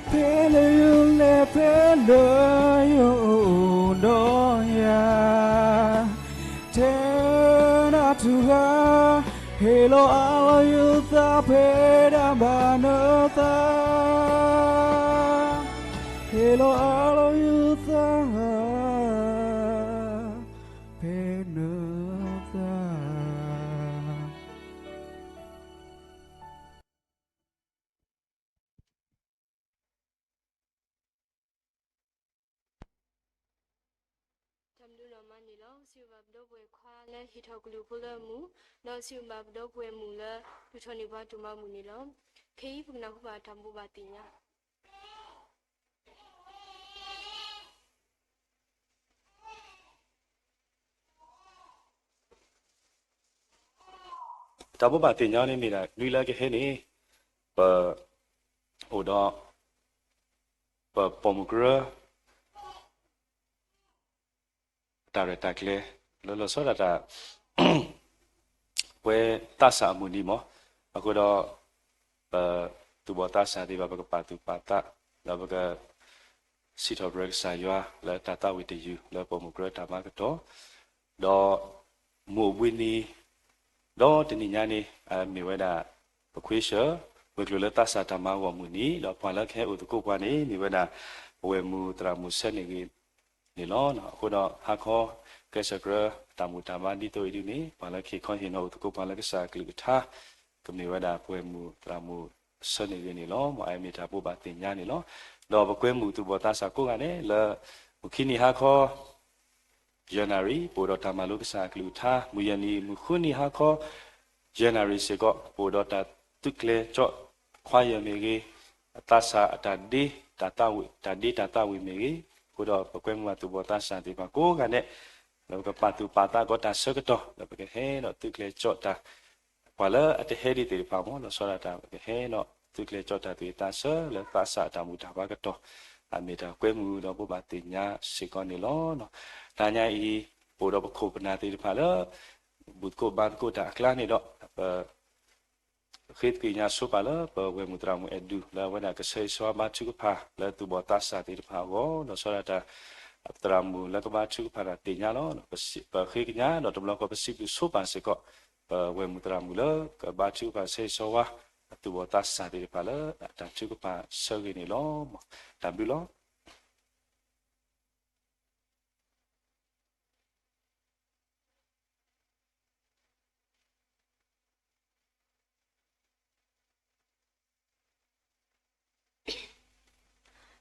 ဖဲလၢယလဲၤ ဖဲလၢယအိၣ်ဒီးယၤ တဲနၤတဂၤ, ဟ့ၣ်လီၤအါလီၤယသး ဖဲဒၣ်ဘၣ်နသး, ဟ့ၣ်လီၤအါလီၤယသး ဖဲနသး. တၢ်ဘျုးဒိၣ်မးန့ၣ်လီၤ. စံးဘျုးဘၣ်ပဒီပုၢ်ဝဲၢ်ခွါလၢဟ့ၣ်ထီၣ်ကလုၢ်ဖိလၢအမုာ်, ဒီးစံးဘျုးဘၣ်ပဒီပုၢ်ဝဲၢ်မုၣ်လၢ ဒုးထီၣ်န့ၢ်ပှၤတၢ်မၤမုာ်န့ၣ်လီၤ. ခဲအံၤပကနၢ်ဟူဘၣ်တၢ်ဘိးဘၣ်သ့ၣ်ညါ တၢ်ဘိးဘၣ်သ့ၣ်ညါန့ၣ်မ့ၢ်ဒၣ် နွံလၢကဟဲန့ၣ် ပ အိၣ်ဒီး ပပိာ်မုၣ်ကရၢ တၢ်ရဲၣ်တၢ်ကျဲၤ လၢလီၤဆီဒၣ်တၢ် ပှဲၤသးစၢ်အမုၢ်နံၤမး, အဃိဒီး ပသူၣ်ဘီၣ်သးစၢ်သ့ၣ်တဖၣ် ပကပာ်သူၣ်ပာ်သး ဒီးပက စံးထီၣ်ပတြၢၤကစၢ်ယွၤ လၢတၢ်သးဝံၣ်တယုၢ် လၢပိာ်မုၣ်ကရၢတၢ်မၤကတီၢ်, ဒီး မုၢ်အိၣ်ဘှံးနံၤ ဒီးတနံၤညါန့ၣ် မ့ၢ်ဝဲဒၣ် ပခွ့ဆၢၣ် ဝဲၤကျိၤလၢသးစၢ်တၢ်မၤဂီၢ်မုၢ်နံၤ ဒီးပှၤလၢကဟဲအိၣ်သကိးပှၤန့ၣ် မ့ၢ်ဝဲဒၣ် ပဝဲၢ်မုၣ်သရၣ်မုၣ်ဆၢန့ၣ်ဂ့ၤန့ၣ်လီၤ. အဃိဒီးဟးခီ ကျဲးစၢးကြၢး တၢ်မုာ်တၢ်ဘါဒ်သိးအံၤဒုန့ၣ် ပှၤလၢခံခီဟ့ၣ်နီၤအိၣ်သကိးပှၤလၢ ကစၢ်အကလုၢ်ကထါ ကမ့ၢ်ဝဲဒၣ်ပဝဲၢ်မုၣ်သရၣ်မုၣ်ဆၢန့ၣ်ဂ့ၤန့ၣ်လီၤ. မ်အမ့ၢ်တၢ်ဘိးဘၣ်သ့ၣ်ညါန့ၣ်လီၤ. ဒီးပကွဲမုာ်သူၣ်ဘီၣ်သးစၢ်ကိးဂၤဒဲးလၢ မုၢ်ခံနံၤဟးခီ ယဲၢ်နၣ်ရံၣ် ပအိၣ်ဒီးတၢ်မၤလိကစၢ်အကလုၢ်ကထါ, မုၢ်ယဲၢ်နံၤ မုၢ်ဃုနံၤဟါခီ ယဲၢ်နၣ်ရံၣ်စ့ၢ်ကီး ပအိၣ်ဒီးတၢ်သုးကျဲၤကၠီၣ်ခွါယဲၢ်မ့ၢ်ဂ့ၤ, သးစၢ်အတၢ်ဒ့ တၢ်သးဝံၣ် တၢ်ဒ့တၢ်သးဝံၣ်မ့ၢ်ဂ့ၤ, အဃိဒီးပကွဲမုာ်ဘၣ်သူၣ်ဘီၣ်သးစၢ်သ့ၣ်တဖၣ်ကိးဂၤဒဲး လၢပကပာ်သူၣ်ပာ်သးကီးတၢ်ဆၢကတီၢ် လၢပကဟဲဒီးသုးကျဲၤကၠီၣ်တၢ် ပှၤလၢအတဟဲဒံးသ့ၣ်တဖၣ်မ့ၢ် လီၤဆီဒၣ်တၢ် ပကဟဲဒီးသုးကျဲၤကၠီၣ်တၢ်သူၣ်ဝံၣ်သးဆၢလၢသးစၢ်အတၢ်မုာ်တၢ်ဘါကတီၢ် အမ့ၢ်တၢ်ကွဲမုာ်ဒီးဘိးဘၣ်သ့ၣ်ညါစ့ၢ်ကီးန့ၣ်လီၤ. တနံၤအံၤ ပအိၣ်ဒီးပခိၣ်ပနၢ်သ့ၣ်တဖၣ်လၢ ဘူၣ်သကိးဘါသကိးတၢ်အကျါန့ၣ်ဒီး ပ ဃ့သကိးညါဆိပာ်လၢ ပဝဲၢ်မုၣ်သရၣ်မုၣ်အဲၣ်ဒူ လၢအဝဲဒၣ်ကဆၢဂ့ၤဆၢဝါဘါထုကဖၣ် လၢသူၣ်ဘီၣ်သးစၢ်သ့ၣ်တဖၣ်အဂီၢ် လီၤဆီဒၣ်တၢ် သရၣ်မုၣ်လၢကဘါထုကဖၣ်တၢ်သ့ၣ်ညါလီၤ. ပဃ့ကညးဒီးတဘျီဃီပစံးဘျုးဆိပာ်စ့ၢ်ကီး ပဝဲၢ်မုၣ်သရၣ်မုၣ်လၢကဘါထုကဖၣ်ဆၢဂ့ၤဆၢဝါ အသူၣ်ဘီၣ်သးစၢ်သ့ၣ်တဖၣ်လၢအတၢ်ထုကဖၣ်ဆၢဂ့ၤန့ၣ်လီၤ. တၢ်ဘျုးလီၤ.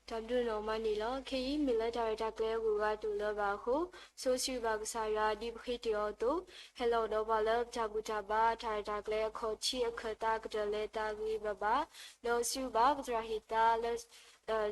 တၢ်ဘျုးဒိၣ်မးန့ၣ်လီၤ. ခဲအံၤမ့ၢ်လၢတၢ်ရဲၣ်တၢ်ကျဲၤအဂုၤအဂၤတအိၣ်လၢၤဘၣ်အဃိ ဆိစံးဘျုးဘၣ်ကစၢ်ယွၤဒ်ပဃ့တ့ၢ်အီၤအသိး ဟဲလီၤဒီးပှၤလၢပတၢ်ဘူၣ်တၢ်ဘါ တၢ်ရဲၣ်တၢ်ကျဲၤအခီၣ်ထံးအခၢၣ်သးကတၢၢ်လၢတၢ်ဂ့ၤဘၣ်ဘၣ် ဒီးစံးဘျုးဘၣ်ပသရၣ်ဟ့ၣ်သါလၢ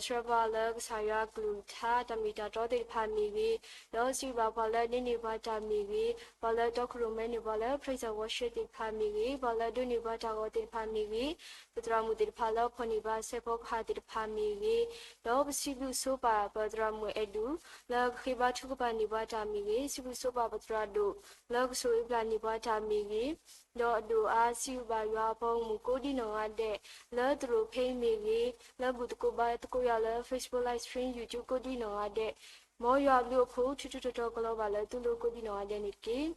ဆှၢပှၤလၢကစၢ်ယွၤကလုၢ်ကထါတၢ်မ့ၢ်တၢ်တီသ့ၣ်တဖၣ်မ့ၢ်ဂ့ၤ, ဒီးစံးဘျုးဘၣ်ပှၤလၢဒိးန့ၢ်ပှၤတၢ်မ့ၢ်ဂ့ၤ, ပှၤလၢတီခိၣ်ရိၣ်မဲန့ၢ်ပှၤလၢ praise and worship သ့ၣ်တဖၣ်မ့ၢ်ဂ့ၤ, ပှၤလၢဒိးန့ၢ်ပှၤတၢ်ဂီၤသ့ၣ်တဖၣ်မ့ၢ်ဂ့ၤ, ပသရၣ်မုၣ်သ့ၣ်တဖၣ်လၢဖီၣ်န့ၢ်ဘၣ်စဲးဖီကဟၣ်သ့ၣ်တဖၣ်မ့ၢ်ဂ့ၤ, ဒီးပစံးဘျုးဆိပာ်ပသရၣ်မုၣ်အဲၣ်ဒူ လၢကဃ့ဘါထုကဖၣ်န့ၢ်ပှၤတၢ်မ့ၢ်ဂ့ၤ, စံးဘျုးဆိပာ်ပသရၣ်ဒိၣ် လၢကဆိၣ်ဂ့ၤပျၢ်န့ၢ်ပှၤတၢ်မ့ၢ်ဂ့ၤ, ဒီးအဒိၣ်အါစံးဘျုးဘၣ်ယွၤအပှၤဂီၢ်မုၢ်ကိးဒံနီၢ်ဂၤဒဲး လၢသရိာ်ဖဲအံၤမ့ၢ်ဂ့ၤ, လၢဘူၣ်သကိးဘါသကိးယၤလၢ Facebook Live Stream YouTube ကိးဒံနီၢ်ဂၤဒဲး, မ်ယွၤအဘျုးအဖှိၣ် ထူးထူးတီၤတီၤကလီၤဘၣ်လၢသုလိၤကိးဒံနီၢ်ဂၤဒဲးန့ၣ်တက့ၢ်.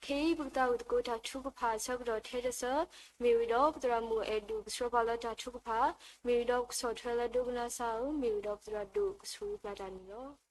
ခဲအံၤပကသးဝံၣ်သကိးတၢ်ထုကဖၣ်ဆၢကတီၢ်ထဲတဆၢ, မ့ၢ်ဝံၤဒီးပသရၣ်မုၣ်အဲၣ်ဒူ ကဆှၢပှၤလၢတၢ်ထုကဖၣ်, မ့ၢ်ဝံၤဒီးပကဆီၣ်ထွဲလၢဒိကနၣ်စၢ်ဧိၤ, မ့ၢ်ဝံၤဒီးပသရၣ်ဒိၣ်ကဆိၣ်ဂ့ၤပျၢ်တၢ်န့ၣ်လီၤ.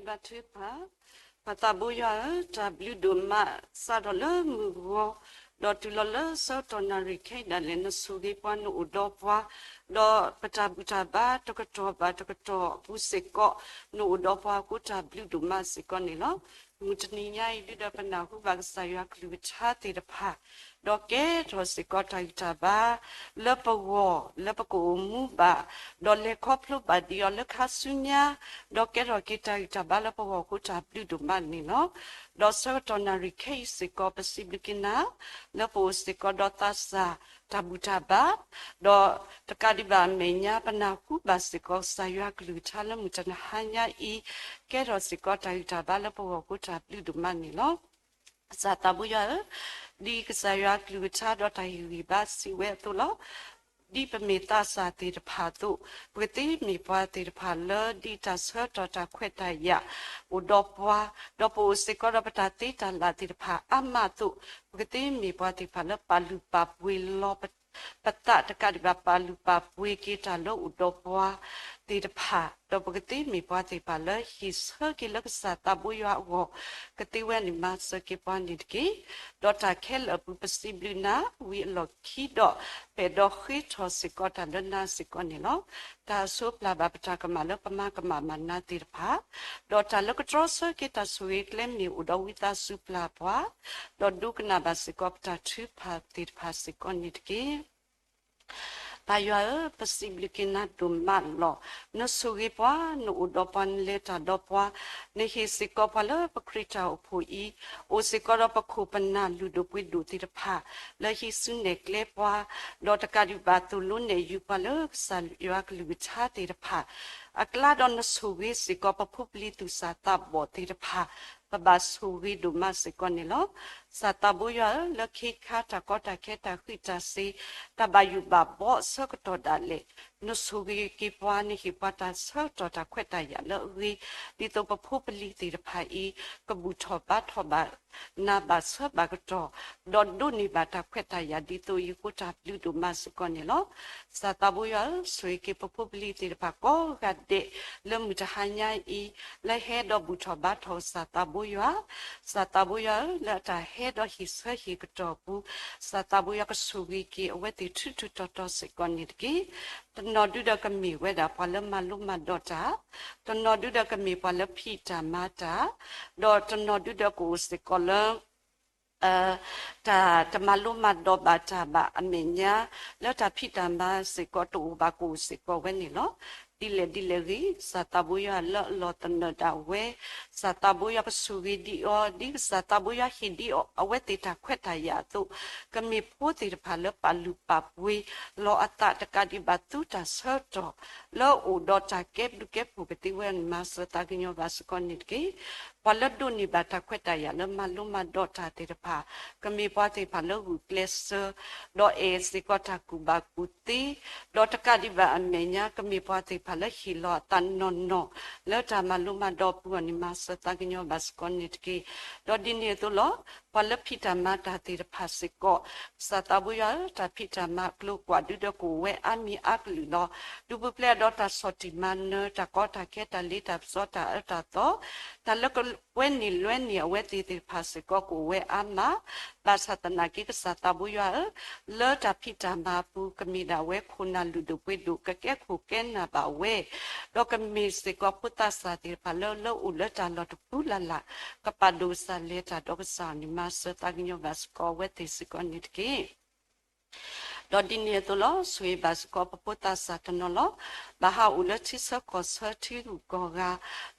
ဘါထုကဖၣ်, ပၢ်သးဘိယွၤဧၢ, တၢ်ဘျုးဒိၣ်မး စးထီၣ်လၢမုၢ်ဂီၤ, ဒီးတုၤလီၤလၢဆၢကတီၢ်နၣ်ရံၣ်ခဲအံၤဒၣ်လဲာ် နဆိၣ်ဂ့ၤပှၤ နအိၣ်ဒီးပှၤ, ဒီးပတၢ်ဘူၣ်တၢ်ဘါတကတီၢ်ဘၣ်တကတီၢ်အပူၤစ့ၢ်ကီး, နအိၣ်ဒီးပှၤအဃိ တၢ်ဘျုးဒိၣ်မးစ့ၢ်ကီးန့ၣ်လီၤ. မုၢ်တနံၤညါအံၤ ဒုၣ်ဒါပနၢ်ဟူဘၣ်ကစၢ်ယွၤအကလုၢ်ကထါသ့ၣ်တဖၣ်, ဒီးကဲထီၣ်စ့ၢ်ကီးတၢ်ဂံၢ်တၢ်ဘါ လၢပဂီၢ် လၢပကအိၣ်မူဘၣ်, ဒီးလဲၤခီဖျိဘၣ်ဒံးအီၤလၢခါဆူညါ, ဒီးကဲထီၣ်က့ၤတၢ်ဂံၢ်တၢ်ဘါလၢပဂီၢ်အဃိ တၢ်ဘျုးဒိၣ်မးန့ၣ်လီၤ. ဒီးဆၢကတီၢ်နၣ်ရံၣ်ခဲအံၤစ့ၢ်ကီး ပစံးဘျုးက့ၤနၤ, လၢပအိၣ်စ့ၢ်ကီးဒီးသးစၢ်တၢ်ဘူၣ်တၢ်ဘါ, ဒီးတကးဒံးဘၣ်အမဲာ်ညါ ပနၢ်ဟူဘၣ်စ့ၢ်ကီး ကစၢ်ယွၤအကလုၢ်ကထါလၢမုၢ်တနံၤညါအံၤ, ကဲထီၣ်စ့ၢ်ကီးတၢ်ဂံၢ်တၢ်ဘါလၢပဂီၢ်အဃိ တၢ်ဘျုးဒိၣ်မးန့ၣ်လီၤ. ကစၢ်သးဘိယွၤဧၢ, ဒ်ကစၢ်ယွၤအကလုၢ်ကထါဒီးတၢ်ဟ့ၣ်ဂံၢ်ဘါစံးဝဲအသိးလီၤ. ဒ်ပမ့ၢ်သးစၢ်သ့ၣ်တဖၣ်အသိး, ပကသ့မ့ၢ်ပှၤသ့ၣ်တဖၣ်လၢဒ်တၢ်ဆၢကတီၢ်တၢ်ခွဲးတၢ်ယာ်အိၣ်ဒီးပှၤ, ဒီးပအိၣ်စ့ၢ်ကီးဒီးပတၢ်သ့တၢ်လၢ်သ့ၣ်တဖၣ်အါမးအသိး, ပကသ့မ့ၢ်ပှၤသ့ၣ်တဖၣ်လၢပာ်လုၢ်ပာ်ပှ့ၤလီၤ ပသးတကးဒံးဘၣ် ပာ်လုၢ်ပာ်ပှ့ၤက့ၤတၢ်လၢအိၣ်ဒီးပှၤသ့ၣ်တဖၣ်, ဒီးပကသ့မ့ၢ်ပှၤသ့ၣ်တဖၣ်လၢဟ့ၣ်ဆၢက့ၤလၢကစၢ်သးဘိယွၤအဂီၢ်, ကသ့ဝဲန့ၣ်မၤစၢၤက့ၤပှၤန့ၣ်တက့ၢ်. ဒီးတၢ်ခဲလၢာ်အပူၤ ပစံးဘျုးနၤဝံၤအလီၢ်ခံဒီး, ပအဲၣ်ဒိးဃ့ထီၣ်စ့ၢ်ကီးတၢ်လၢနၤစ့ၢ်ကီးန့ၣ်လီၤ. တၢ်အစိပျၢ်ဘၣ်ပတၢ်ကမၣ်လၢပမၤကမၣ်ဘၣ်နၤသ့ၣ်တဖၣ်, ဒီးတၢ်လၢကတြီဆၢက့ၤတၢ်ဆိၣ်ဂ့ၤကျဲမ့ၢ်အိၣ်ဒီးဝံသးစူၤပျၢ်ပှၤ, ဒီးဒိကနၣ်ဘၣ်စ့ၢ်ကီးပတၢ်ထုကဖၣ်သ့ၣ်တဖၣ်စ့ၢ်ကီးန့ၣ်တက့ၢ်. ပၢ်ယွၤဧၢ, ပစံးဘျုးက့ၤနၤဒိၣ်မးလီၤ. နဆိၣ်ဂ့ၤပှၤ, နအိၣ်ဒီးပှၤ, နလဲၤတၢ်ဒီးပှၤ, နဟ့ၣ်စ့ၢ်ကီးပှၤလၢပခရံာ်တၢ်အိၣ်ဖှိၣ်အံၤ, အိၣ်စ့ၢ်ကီးဒီးပခိၣ်ပနၢ်လုၢ်ဒိၣ်ပှ့ၤဒိၣ်သ့ၣ်တဖၣ်, လၢဟံးစုနဲၣ်ကျဲပှၤ, ဒီးတကးဒံးဘၣ်သိၣ်လိနဲၣ်ယုၤပှၤလၢကစၢ်ယွၤကလုၢ်ကထါသ့ၣ်တဖၣ် အကျါ, ဒီးနဆိၣ်ဂ့ၤစ့ၢ်ကီးပဖိပလံၤသူၣ်စၢ်သးဘီၣ်သ့ၣ်တဖၣ်, ပဘၣ်ဆိၣ်ဂ့ၤဒိၣ်မးစ့ၢ်ကီးန့ၣ်လီၤ. ကစၢ်သးဘိယွၤဧၢ, လၢခ့ခါတၢ်ကီတၢ်ခဲတၢ်ဃံးတၢ်စ့ၤ, တၢ်ဘၣ်ယိၣ်ဘၣ်ဘီအဆၢကတီၢ်ဒၣ်လဲာ်, နဆိၣ်ဂ့ၤက့ၤပှၤ, နဟ့ၣ်ပှၤတၢ်ဆၢကတီၢ်တၢ်ခွဲးတၢ်ယာ်လၢအဂ့ၤ, ဒ်သိးပဖိပလံၤသ့ၣ်တဖၣ်အံၤ ကဘူၣ်ထီၣ်ဘါထီၣ်ဘၣ်နၤဘၣ်ဆၢဘၣ်ကတီၢ်, ဒီးဒိးန့ၢ်ဘၣ်တၢ်ခွဲးတၢ်ယာ်ဒ်သိးအံၤအဃိ တၢ်ဘျုးဒိၣ်မးစ့ၢ်ကီးန့ၣ်လီၤ. ကစၢ်သးဘိယွၤဧၢ, ဆိၣ်ဂ့ၤက့ၤပဖိပလံၤသ့ၣ်တဖၣ်ကိးဂၤဒဲး လၢမုၢ်တဟါညါအံၤ, လၢဟဲဒီးဘူၣ်ထီၣ်ဘါထီၣ်ကစၢ်သးဘိယွၤ, ကစၢ်သးဘိယွၤဧၢ, လၢအတၢ်ဟဲဒီးဟ့ၣ်ဆၢဟ့ၣ်ကတီၢ်အပူၤ, ကစၢ်သးဘိယွၤကဆိၣ်ဂ့ၤက့ၤအဝဲသ့ၣ်ထူထူတီတီစ့ၢ်ကီးန့ၣ်တက့ၢ်. တနီၤဒုဒီးကမ့ၢ်ဝဲဒၣ်ပှၤလၢမၤလိမၤဒိးတၢ်, တနီၤဒုဒီးကမ့ၢ်ပှၤလၢဖံးတၢ်မၤတၢ်, ဒီးတနီၤဒုဒီးကအိၣ်စ့ၢ်ကီးလၢ တၢ်တမၤလိမၤဒိးဘၣ်တၢ်ဘၣ်အမဲာ်ညါ, လၢတၢ်ဖံးတၢ်မၤစ့ၢ်ကီးတအိၣ်ဘၣ်ကအိၣ်စ့ၢ်ကီးဝဲန့ၣ်လီၤ. ဒ်လဲၣ်ဒ်လဲၣ်ဂ့ၤ, ကစၢ်သးဘိယွၤလၢအလီၢ်သနၢၣ်ဒၣ်ဝဲ, ကစၢ်သးဘိယွၤကဆိၣ်ဂ့ၤဒံးအီၤ, ဒ်ကစၢ်သးဘိယွၤဟ့ၣ်ဒံးအီၤအဝဲသ့ၣ်တၢ်ခွဲးတၢ်ယာ်အသိး, ကမ့ၢ်ဖိသ့ၣ်တဖၣ်လၢပာ်လုၢ်ပာ်ပှ့ၤလီၤအသးတကးဒံးဘၣ်သူတၢ်ဆၢကတီၢ် လၢအအိၣ်ဒီးတၢ်ကဲဘျုးကဲဖှိၣ်ကသ့ဝဲန့ၣ် မၤစၢၤသးကညီၤဘၣ်စ့ၢ်ကီးန့ၣ်တက့ၢ်. ပှၤလၢဒိးန့ၢ်ဘၣ်တၢ်ခွဲးတၢ်ယာ်လၢမၤလိမၤဒိးတၢ်သ့ၣ်တဖၣ်, ကမ့ၢ်ပှၤသ့ၣ်တဖၣ်လၢဂုာ်ကျဲးစၢး, ဒီးအဲၣ်စ့ၢ်ကီးတၢ်ကူၣ်ဘၣ်ကူၣ်သ့, ဒီးတကးဒံးဘၣ်အမဲာ်ညါ ကမ့ၢ်ပှၤသ့ၣ်တဖၣ်လၢဟ့ၣ်လီၤအသးနီၢ်နီၢ်, လၢတၢ်မၤလိမၤဒိးအပူၤအီၤန့ၣ် မၤစၢၤသးကညီၤဘၣ်စ့ၢ်ကီးန့ၣ်တက့ၢ်. ဒီးဒ်န့ၣ်အသိးလီၤ. ပှၤလၢဖံးတၢ်မၤတၢ်သ့ၣ်တဖၣ်စ့ၢ်ကီး, ကစၢ်သးဘိယွၤဧၢ, တၢ်ဖံးတၢ်မၤအကျိၤအကွာ်ဒုဒီး ကအိၣ်ဝဲအါမံၤအါကလုာ်လီၤ. ဒူပူၤဖျဲးဒီးတၢ်ဆီၣ်တံၢ်မၤနၢၤ, တၢ်ကီတၢ်ခဲ, တၢ်လ့တၢ်ပစီ, တၢ်အၢတၢ်သီ, တၢ်လၢကကွဲန့ၢ်လွဲန့ၢ်အဝဲသ့ၣ်သ့ၣ်တဖၣ်စ့ၢ်ကီး ကအိၣ်ဝဲအါမး, ဘၣ်ဆၣ်သနာ်က့ ကစၢ်သးဘိယွၤဧၢ, လၢတၢ်ဖံးတၢ်မၤအပူၤ ကမ့ၢ်ဒၣ်ဝဲခိၣ်နၢ်လုၢ်ဒိၣ်ပှ့ၤဒိၣ် ကကဲခိၣ်ကဲနၢ်ဘၣ်ဝဲ, ဒီးကမ့ၢ်စ့ၢ်ကီးဖိသးစၢ်သ့ၣ်တဖၣ်လၢ လၢအိၣ်လၢတၢ်လီၢ်တပူၤလၢ်လၢ်, ကပာ်ဒိၣ်ကစၢ်လဲၤတၢ်ဒီးကစၢ်အီၤန့ၣ် မၤစၢၤသးကညီၤဘၣ်စ့ၢ်ကီးအဝဲသ့ၣ်စ့ၢ်ကီးန့ၣ်တက့ၢ်. ဒီးဒ်န့ၣ်အသိးလီၤ. ဆိၣ်ဂ့ၤဘၣ်စ့ၢ်ကီးပဖိသးစၢ်တနီၤလီၤ. ဘၣ်ဟးအိၣ်လၢထံဆၢကီၢ်ဆၢထံဂုၤကီၢ်ဂၤ,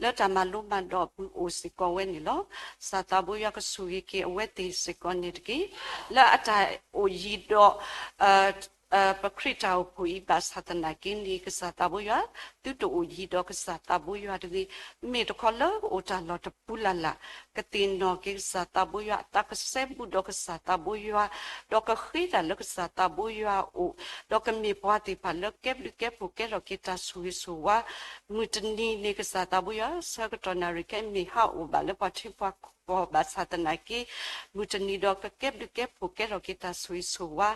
လၢတၢ်မၤလိမၤဒိးအပူၤအိၣ်စ့ၢ်ကီးဝဲန့ၣ်လီၤ. ကစၢ်သးဘိယွၤကဆိၣ်ဂ့ၤက့ၤအဝဲသ့ၣ်စ့ၢ်ကီးန့ၣ်တက့ၢ်. လၢအတၢ်အိၣ်ယံၤဒီး ပခရံာ်တၢ်အိၣ်ဖှိၣ်အံၤ ဘၣ်ဆၣ်သနာ်က့န့ၣ် ကစၢ်သးဘိယွၤ, သုတအိၣ်ယံၤဒီးကစၢ်သးဘိယွၤတဂ့ၤ. မ့ၢ်တခီလၢအိၣ်တၢ်လီၢ်တပူၤလၢ်လၢ်, ကသ့ၣ်နီၣ်က့ၤကစၢ်သးဘိယွၤ, သးကစဲဘူးဒီးကစၢ်သးဘိယွၤ, ဒီးကဃ့တၢ်လၢကစၢ်သးဘိယွၤအအိၣ်, ဒီးကမ့ၢ်ပှၤသ့ၣ်တဖၣ်လၢကဲဘျုးကဲဖှိၣ်ကဲထီၣ်က့ၤတၢ်ဆိၣ်ဂ့ၤဆိၣ်ဝါ, မုၢ်တနံၤန့ၣ် ကစၢ်သးဘိယွၤ, ဆၢကတီၢ်နၣ်ရံၣ်ခဲအံၤမ့ၢ်ဟးအိၣ်ဘၣ်လၢပှၤထံပှၤကီၢ်ဘၣ်ဆၣ်သနာ်က့, မုၢ်တနံၤဒီးကကဲဘျုးကဲဖှိၣ်ကဲထီၣ်က့ၤတၢ်ဆိၣ်ဂ့ၤဆိၣ်ဝါ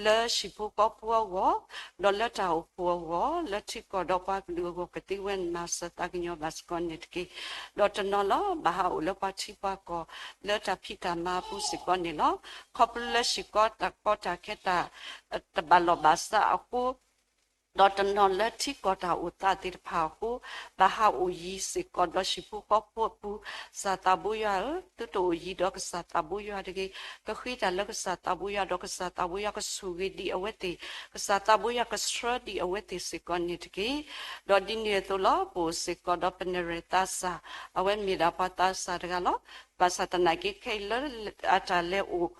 လၢဟံၣ်ဖိဃီဖိအဂီၢ်, ဒီးလၢတၢ်အိၣ်ဖှိၣ်အဂီၢ်, လၢထံကီၢ်ဒီးပှၤ ဒီးပှၤလၢအအိၣ်လၢတၢ်ကလုာ်အဂီၢ်ကသ့ဝဲန့ၣ် မၤစၢၤသးကညီၤဘၣ်စ့ၢ်ကီးန့ၣ်တက့ၢ်. ဒီးတနီၤလီၤ ဘၣ်ဟးအိၣ်လၢပှၤထံပှၤကီၢ်လၢတၢ်ဖံးတၢ်မၤအပူၤစ့ၢ်ကီးန့ၣ်လီၤ. ခီဖျိလၢစ့ၢ်ကီးတၢ်ကီတၢ်ခဲတၢ် တဘၣ်လီၢ်ဘၣ်စးအဃိ ဒီးတနီၤလၢထံကီၢ်တၢ်အိၣ်သးသ့ၣ်တဖၣ်အဃိ ဘၣ်ဟးအိၣ်ယံၤစ့ၢ်ကီးဒီးဟံၣ်ဖိဃီဖိအပူၤ ကစၢ်သးဘိယွၤဧၢ, သုတအိၣ်ယံၤဒီးကစၢ်သးဘိယွၤတဂ့ၤ, ကဃ့တၢ်လၢကစၢ်သးဘိယွၤ ဒီးကစၢ်သးဘိယွၤကဆိၣ်ဂ့ၤဒံးအဝဲသ့ၣ်, ကစၢ်သးဘိယွၤကဆှၢဒံးအဝဲသ့ၣ်စ့ၢ်ကီးန့ၣ်တက့ၢ်. ဒီးဒ်န့ၣ်အသိးလီၤ ပအိၣ်စ့ၢ်ကီးဒီးပနဲၣ်ရဲၣ်သးစၢ်, အဝဲမ့ၢ်ဒၣ်ပှၤသးစၢ်တဂၤလီၤ. ဘၣ်ဆၣ်သနာ်က့ခဲအံၤလၢအတၢ်လဲၤအိၣ်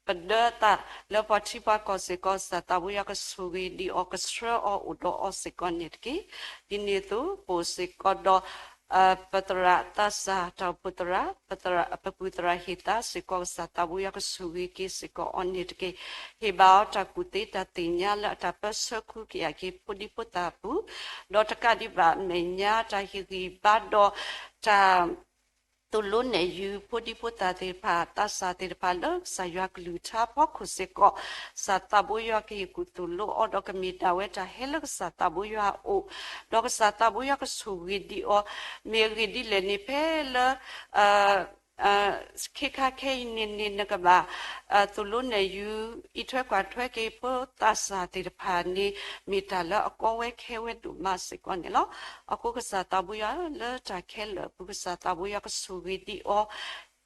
ပဒၢသးလၢပှၤထံပှၤကီၢ်စ့ၢ်ကီး ကစၢ်သးဘိယွၤကဆိၣ်ဂ့ၤဒံးအီၤ ကဆှၢအီၤအိၣ်ဒီးအီၤစ့ၢ်ကီးန့ၣ်တက့ၢ်. ဒ်န့ၣ်အသိး ပအိၣ်စ့ၢ်ကီးဒီး ပသရၣ်သးစၢ် တၢ်အိၣ်ဖှိၣ်သရၣ်, ပပူၤသရၣ်ဟ့ၣ်သးစ့ၢ်ကီး ကစၢ်သးဘိယွၤကဆိၣ်ဂ့ၤက့ၤစ့ၢ်ကီးအီၤန့ၣ်တက့ၢ်. ဟ့ၣ်ဘၣ်အီၤတၢ်ကူၣ်သ့တၢ်သ့ၣ်ညါလၢအတၢ်ပၢဆှၢခူကယာ်က့ၤဖိဒံဖိသၣ်အပူၤ, ဒီးတကးဒံးဘၣ်အမဲာ်ညါတၢ်ဟ့ၣ်ဂံၢ်ဘါဒီးတၢ် သိၣ်လိနဲၣ်ယုၤဖိဒံဖိသၣ်သ့ၣ်တဖၣ် သးစၢ်သ့ၣ်တဖၣ်လၢကစၢ်ယွၤကလုၢ်ကထါအဖီခိၣ်စ့ၢ်ကီး, ကစၢ်သးဘိယွၤကဟ့ၣ်ကူၣ်သိၣ်လိအီၤ ဒီးကမ့ၢ်ဒၣ်ဝဲတၢ်ဟဲလၢကစၢ်သးဘိယွၤအအိၣ်, ဒီးကစၢ်သးဘိယွၤကဆိၣ်ဂ့ၤဒံးအီၤ, မ့ၢ်အဂ့ၢ်ဒ်လဲၣ်န့ၣ် ဖဲလၢ ခ့ခါခဲအံၤန့ၣ်န့ၣ် နကဘၣ် သိၣ်လိနဲၣ်ယုၤ အံးထွဲကွၢ်ထွဲက့ၤဖိသးစၢ်သ့ၣ်တဖၣ်န့ၣ် မ့ၢ်တၢ်လၢအကီဝဲခဲဝဲဒိၣ်မးစ့ၢ်ကီးန့ၣ်လီၤ. အဃိကစၢ်သးဘိယွၤလၢတၢ်ခဲလၢာ်အပူၤ ကစၢ်သးဘိယွၤကဆိၣ်ဂ့ၤဒံးအီၤ,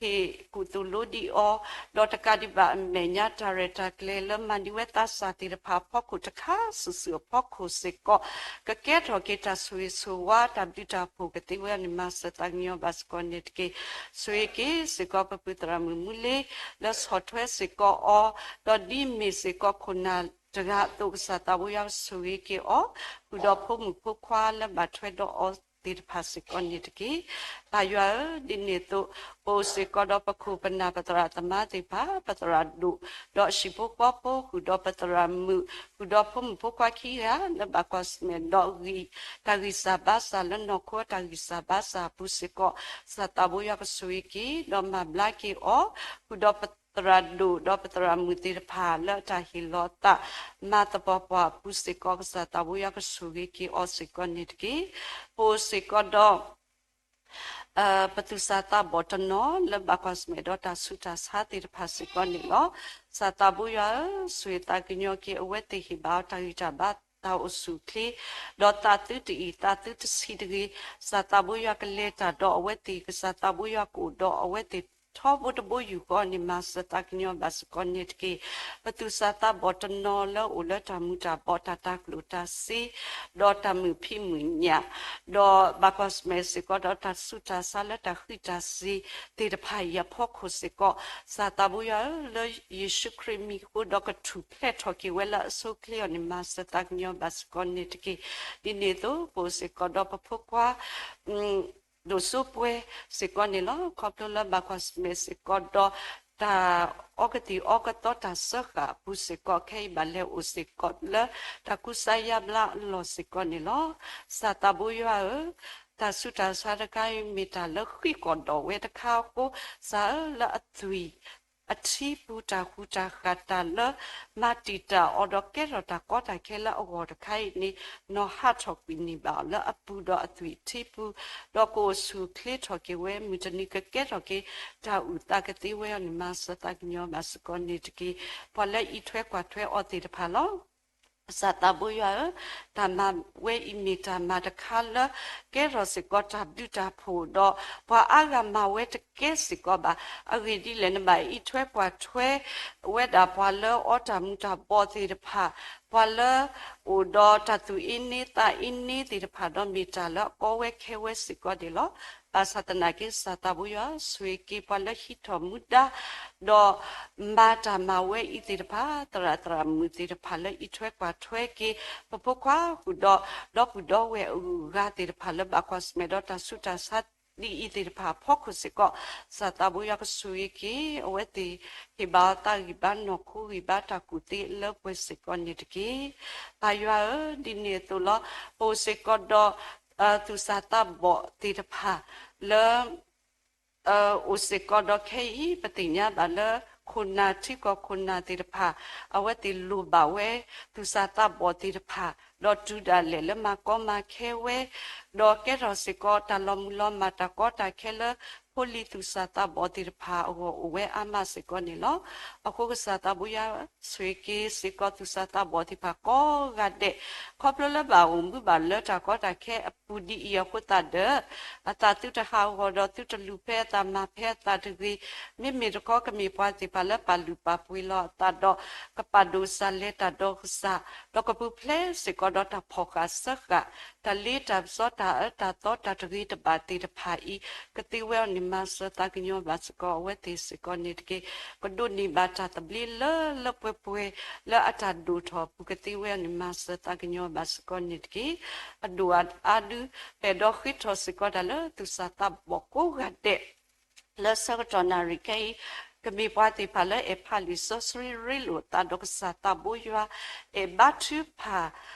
ဟ့ၣ်ကူၣ်သိၣ်လိဒံးအီၤ, ဒီးတကးဒံးဘၣ်အမဲာ်ညါတၢ်ရဲၣ်တၢ်ကျဲၤလၢမၤန့ၢ်ဝဲသးစၢ်သ့ၣ်တဖၣ်အဖီခိၣ်တခါစုာ်စုာ်အဖီခိၣ်စ့ၢ်ကီး, ကကဲထီၣ်က့ၤတၢ်ဆိၣ်ဂ့ၤဆိၣ်ဝါတၢ်ဘျုးတၢ်ဖှိၣ်ကသ့ဝဲအီၤန့ၣ် မၤစၢၤသးကညီၤဘၣ်စ့ၢ်ကီးန့ၣ်တက့ၢ်. ဆိၣ်ဂ့ၤက့ၤစ့ၢ်ကီးပပုၢ်သရၣ်မုၣ်မူလ့ လၢဆီၣ်ထွဲစ့ၢ်ကီးအီၤ, ဒီးဒ်မ့ၢ်စ့ၢ်ကီးခိၣ်နၢ်တဂၤအသိး ကစၢ်သးဘိယွၤဆိၣ်ဂ့ၤက့ၤအီၤ, ဃုာ်ဒီးဖိမုၣ်ဖိခွါလၢဘၣ်ထွဲဒီးအီၤသ့ၣ်တဖၣ်စ့ၢ်ကီးန့ၣ်တက့ၢ်. ပၢ်ယွၤဧၢ, ဒ်န့ၣ်အသိး ပအိၣ်စ့ၢ်ကီးဒီးပခိၣ်ပနၢ်ပသရၣ်သမါသ့ၣ်တဖၣ်, ပသရၣ်ဒိၣ်, ဒီးဟံၣ်ဖိဃီဖိ ဃုာ်ဒီးပသရၣ်မုၣ်, ဃုာ်ဒီးဖိမုၣ်ဖိခွါခံဂၤ လၢဘၣ်ကွၢ်ဆၢၣ်မဲာ်ဒီးဂံၢ် တၢ်ဂံၢ်စၢ်ဘါစၢ်လၢနီၢ်ခိတၢ်ဂံၢ်စၢ်ဘါစၢ်အပူၤစ့ၢ်ကီး, ကစၢ်သးဘိယွၤကဆိၣ်ဂ့ၤက့ၤ ဒီးမၤဘျါက့ၤအီၤ, ဃုာ်ဒီးပသရၣ်ဒိၣ် ဒီးပသရၣ်မုၣ်သ့ၣ်တဖၣ်လၢအတၢ်ဟ့ၣ်လီၤအသး မၤသပှၢ်ပှၢ်အပူၤစ့ၢ်ကီး ကစၢ်သးဘိယွၤကဆိၣ်ဂ့ၤက့ၤအီၤစ့ၢ်ကီးန့ၣ်တက့ၢ်. ပအိၣ်စ့ၢ်ကီးဒီး ပသူၣ်စၢ်သးဘီၣ်တနီၤလၢဘၣ်ကွၢ်ဆၢၣ်မဲာ်ဒီးတၢ်ဆူးတၢ်ဆါသ့ၣ်တဖၣ်စ့ၢ်ကီးန့ၣ်လီၤ. ကစၢ်သးဘိယွၤဧၢ, ဆိၣ်ဂ့ၤသးကညီၤက့ၤအဝဲသ့ၣ် ဟ့ၣ်ဘၣ်အီၤတၢ်ဂံၢ်တၢ်ဘါတၢ်အိၣ်ဆူၣ်အိၣ်ချ့, ဒီးသးသုတအံၣ်သးသုတဆံးတဂ့ၤ, ကစၢ်သးဘိယွၤကလဲၤတၢ်ဒီးအဝဲသ့ၣ်, ကစၢ်သးဘိယွၤကအိၣ်ဒီးအဝဲသ့ၣ် ထီဘိတဘိယူၢ်ဃီန့ၣ် မၤစၢၤသးကညီၤဘၣ်စ့ၢ်ကီးန့ၣ်တက့ၢ်. ပသူၣ်စၢ်သးဘီၣ်တနီၤလၢအိၣ်လၢတၢ်မူၤတၢ်ဘီၣ် တၢ်တၤကျိၣ်တၤစ့ ဒီးတၢ်မုာ်ဖံးမုာ်ညၣ်, ဒီးဘၣ်ကွၢ်ဆၢၣ်မဲာ်စ့ၢ်ကီးဒီးတၢ်ဆူးတၢ်ဆါလၢတၢ်ဃံးတၢ်စ့ၤသ့ၣ်တဖၣ်အံၤအဖီခိၣ်စ့ၢ်ကီး, ကစၢ်သးဘိယွၤဧၢ, လၢယ့ၣ်ၡူးခရံာ်မံၤအဃိဒီးကထူၣ်ဖျဲးထီၣ်က့ၤဝဲလၢအဆိအချ့အီၤန့ၣ် မၤစၢၤသးကညီၤဘၣ်စ့ၢ်ကီးန့ၣ်တက့ၢ်. ဒ်န့ၣ်အသိး ပအိၣ်စ့ၢ်ကီးဒီးပဖိခွါ ဒိၣ်စိပှဲၤစ့ၢ်ကီးန့ၣ်လီၤ. ခီဖျိလၢဘၣ်ကွၢ်ဆၢၣ်မဲာ်စ့ၢ်ကီးဒီး တၢ်အီကသံၣ်အီကသီတၢ်စၢဃာ်အပူၤစ့ၢ်ကီး ခဲအံၤဘၣ်လဲၤအိၣ်စ့ၢ်ကီးလၢတၢ်ကူစါယါဘျါအလီၢ်စ့ၢ်ကီးန့ၣ်လီၤ. ကစၢ်သးဘိယွၤဧၢ, တၢ်ဆူးတၢ်ဆါတခါအံၤမ့ၢ်တၢ်လၢဃံးကီၢ်ဒီးဝဲတခါအဃိ, ကစၢ်ဧၢ, လၢအသွံၣ် အထံပူၤတၢ်ဟူးတၢ်ဃာ်တၢ်လၢ မၤတံာ်တာ်အီၤဒီးကဲထီၣ်တၢ်ကီတၢ်ခဲလၢအဂီၢ်တခါအံၤန့ၣ်, နီၢ်ဟးထီၣ်ကွံာ်န့ၢ်ဘၣ်အီၤလၢအပူၤဒီးအသွံၣ်အထံပူၤ, ဒီးကအိၣ်ဆူၣ်အိၣ်ချ့ထီၣ်က့ၤဝဲ မုၢ်တနံၤကကဲထီၣ်က့ၤ တၢ်အုၣ်သးကသ့ဝဲအီၤန့ၣ် မၤစၢၤသးကညီၤဘၣ်စ့ၢ်ကီးန့ၣ်တက့ၢ်. ပှၤလၢအံးထွဲကွၢ်ထွဲအီၤသ့ၣ်တဖၣ်လီၤ. ကစၢ်သးဘိယွၤဧၢ, တၢ်မၤဝဲအံၤမ့ၢ်တၢ်မၤတခါလၢ ကဲထီၣ်စ့ၢ်ကီးတၢ်ဘျုးတၢ်ဖှိၣ်ဒီး ပှၤအါဂၤမၤဝဲတကဲစ့ၢ်ကီးဘၣ်. အဂ့ၢ်ဒ်လဲၣ်နဘၣ်အံးထွဲကွၢ်ထွဲဝဲဒၣ်ပှၤလၢအီတၢ်မူၤတၢ်ဘီၣ်သ့ၣ်တဖၣ်, ပှၤလၢအိၣ်ဒီးတၢ်သူၣ်အ့န့သးအ့န့သ့ၣ်တဖၣ်ဒီး မ့ၢ်တၢ်လၢအကီဝဲခဲဝဲစ့ၢ်ကီးန့ၣ်လီၤ. ဘၣ်ဆၣ်သနာ်က့ ကစၢ်သးဘိယွၤဆိၣ်ဂ့ၤက့ၤပှၤလၢဟံးထီၣ်မူဒါ ဒီးမၤတၢ်မၤဝဲအံၤသ့ၣ်တဖၣ်, သရၣ်သရၣ်မုၣ်သ့ၣ်တဖၣ်လၢအံးထွဲကွၢ်ထွဲက့ၤ ပဖိခွါဃုာ်ဒီး ဒီပုၢ်ဒီဝဲၢ်အဂုၤအဂၤသ့ၣ်တဖၣ်လၢဘၣ်ကွၢ်ဆၢၣ်မဲာ်ဒီးတၢ်ဆူးတၢ်ဆါဒ်အံၤသ့ၣ်တဖၣ်အဖီခိၣ်စ့ၢ်ကီး, ကစၢ်သးဘိယွၤကဆိၣ်ဂ့ၤက့ၤအဝဲသ့ၣ်, ဟ့ၣ်ဘၣ်အီၤသးဂံၢ်ဘါနီၢ်ခိဂံၢ်ဘါတၢ်ကူၣ်သ့လၢပှဲၤစ့ၢ်ကီးန့ၣ်တက့ၢ်. ပၢ်ယွၤဧၢ, ဒ်န့ၣ်အသိးလီၤ. ပအိၣ်စ့ၢ်ကီးဒီး သူၣ်စၢ်သးဘီၣ်သ့ၣ်တဖၣ်လၢ အိၣ်စ့ၢ်ကီးဒီးခဲအံၤ ပသ့ၣ်ညါဘၣ်လၢ ခိၣ်နၢ်ထံကီၢ်ခိၣ်နၢ်သ့ၣ်တဖၣ် အဝဲသ့ၣ်လိၣ်ဘၣ်ဝဲ သူၣ်စၢ်သးဘီၣ်သ့ၣ်တဖၣ် ဒီးတုၤဒၣ်လဲာ်လၢမၤကီမၤခဲဝဲ ဒီးကဲထီၣ်စ့ၢ်ကီးတၢ်လီၤမုၢ်လီၤမၢ်တၢ်ကီတၢ်ခဲလၢ ဖိလံၤသူၣ်စၢ်သးဘီၣ်သ့ၣ်တဖၣ်အဂီၢ်အိၣ်ဝဲအါမးစ့ၢ်ကီးန့ၣ်လီၤ. အဃိကစၢ်သးဘိယွၤဆိၣ်ဂ့ၤက့ၤစ့ၢ်ကီး သူၣ်စၢ်သးဘီၣ်သ့ၣ်တဖၣ်ကိးဂၤဒဲး ခီဖျိလၢဘၣ်အိၣ်မူဘၣ်လၢတၢ်ကီတၢ်ခဲအပူၤဒ်အံၤအဃိသတးဒီး အသးသုတဟးဂီၤဒီးသုတလူၤဖဲအသးမၤဖဲအသးတဂ့ၤ, မ့မ့ၢ်တခီကမ့ၢ်ပှၤသ့ၣ်တဖၣ်လၢပာ်လုၢ်ပာ်ပှ့ၤလီၤအသးဒီး ကပာ်ဒိၣ်စၢ်လဲၤတၢ်ဒီးကစၢ်, ဒီးကပူၤဖျဲးစ့ၢ်ကီးဒီးတၢ်ဖီၣ်ဃာ်စၢဃာ် တၢ်လ့တၢ်ပစီ တၢ်အၢတၢ်သီတၢ်တဂ့ၤတဘၣ်သ့ၣ်တဖၣ်အံၤ ကသ့ဝဲအီၤန့ၣ် မၤစၢၤသးကညီၤဘၣ်စ့ၢ်ကီးအဝဲသ့ၣ်စ့ၢ်ကီးန့ၣ်တက့ၢ်. ကဒိးန့ၢ်ဘၣ်တၢ်သဘျ့လၢလၢပှဲၤပှဲၤလၢအတၢ်ဒိၣ်ထီၣ်အပူၤ ကသ့ဝဲအီၤန့ၣ် မၤစၢၤသးကညီၤဘၣ်စ့ၢ်ကီးန့ၣ်တက့ၢ်. အဒိၣ်အါဒု ပအဲၣ်ဒိးဃ့ထီၣ်စ့ၢ်ကီးတၢ်လၢသူၣ်စၢ်သးဘီၣ်ကိးဂၤဒဲး လၢဆၢကတီၢ်နၣ်ရံၣ်ခဲအံၤ ကမ့ၢ်ပှၤသ့ၣ်တဖၣ်လၢအဲၣ်ဖးလံာ်စီဆှံရ့လိာ်အသးဒီးကစၢ်သးဘိယွၤ, အဲၣ်ဘါထုကဖၣ်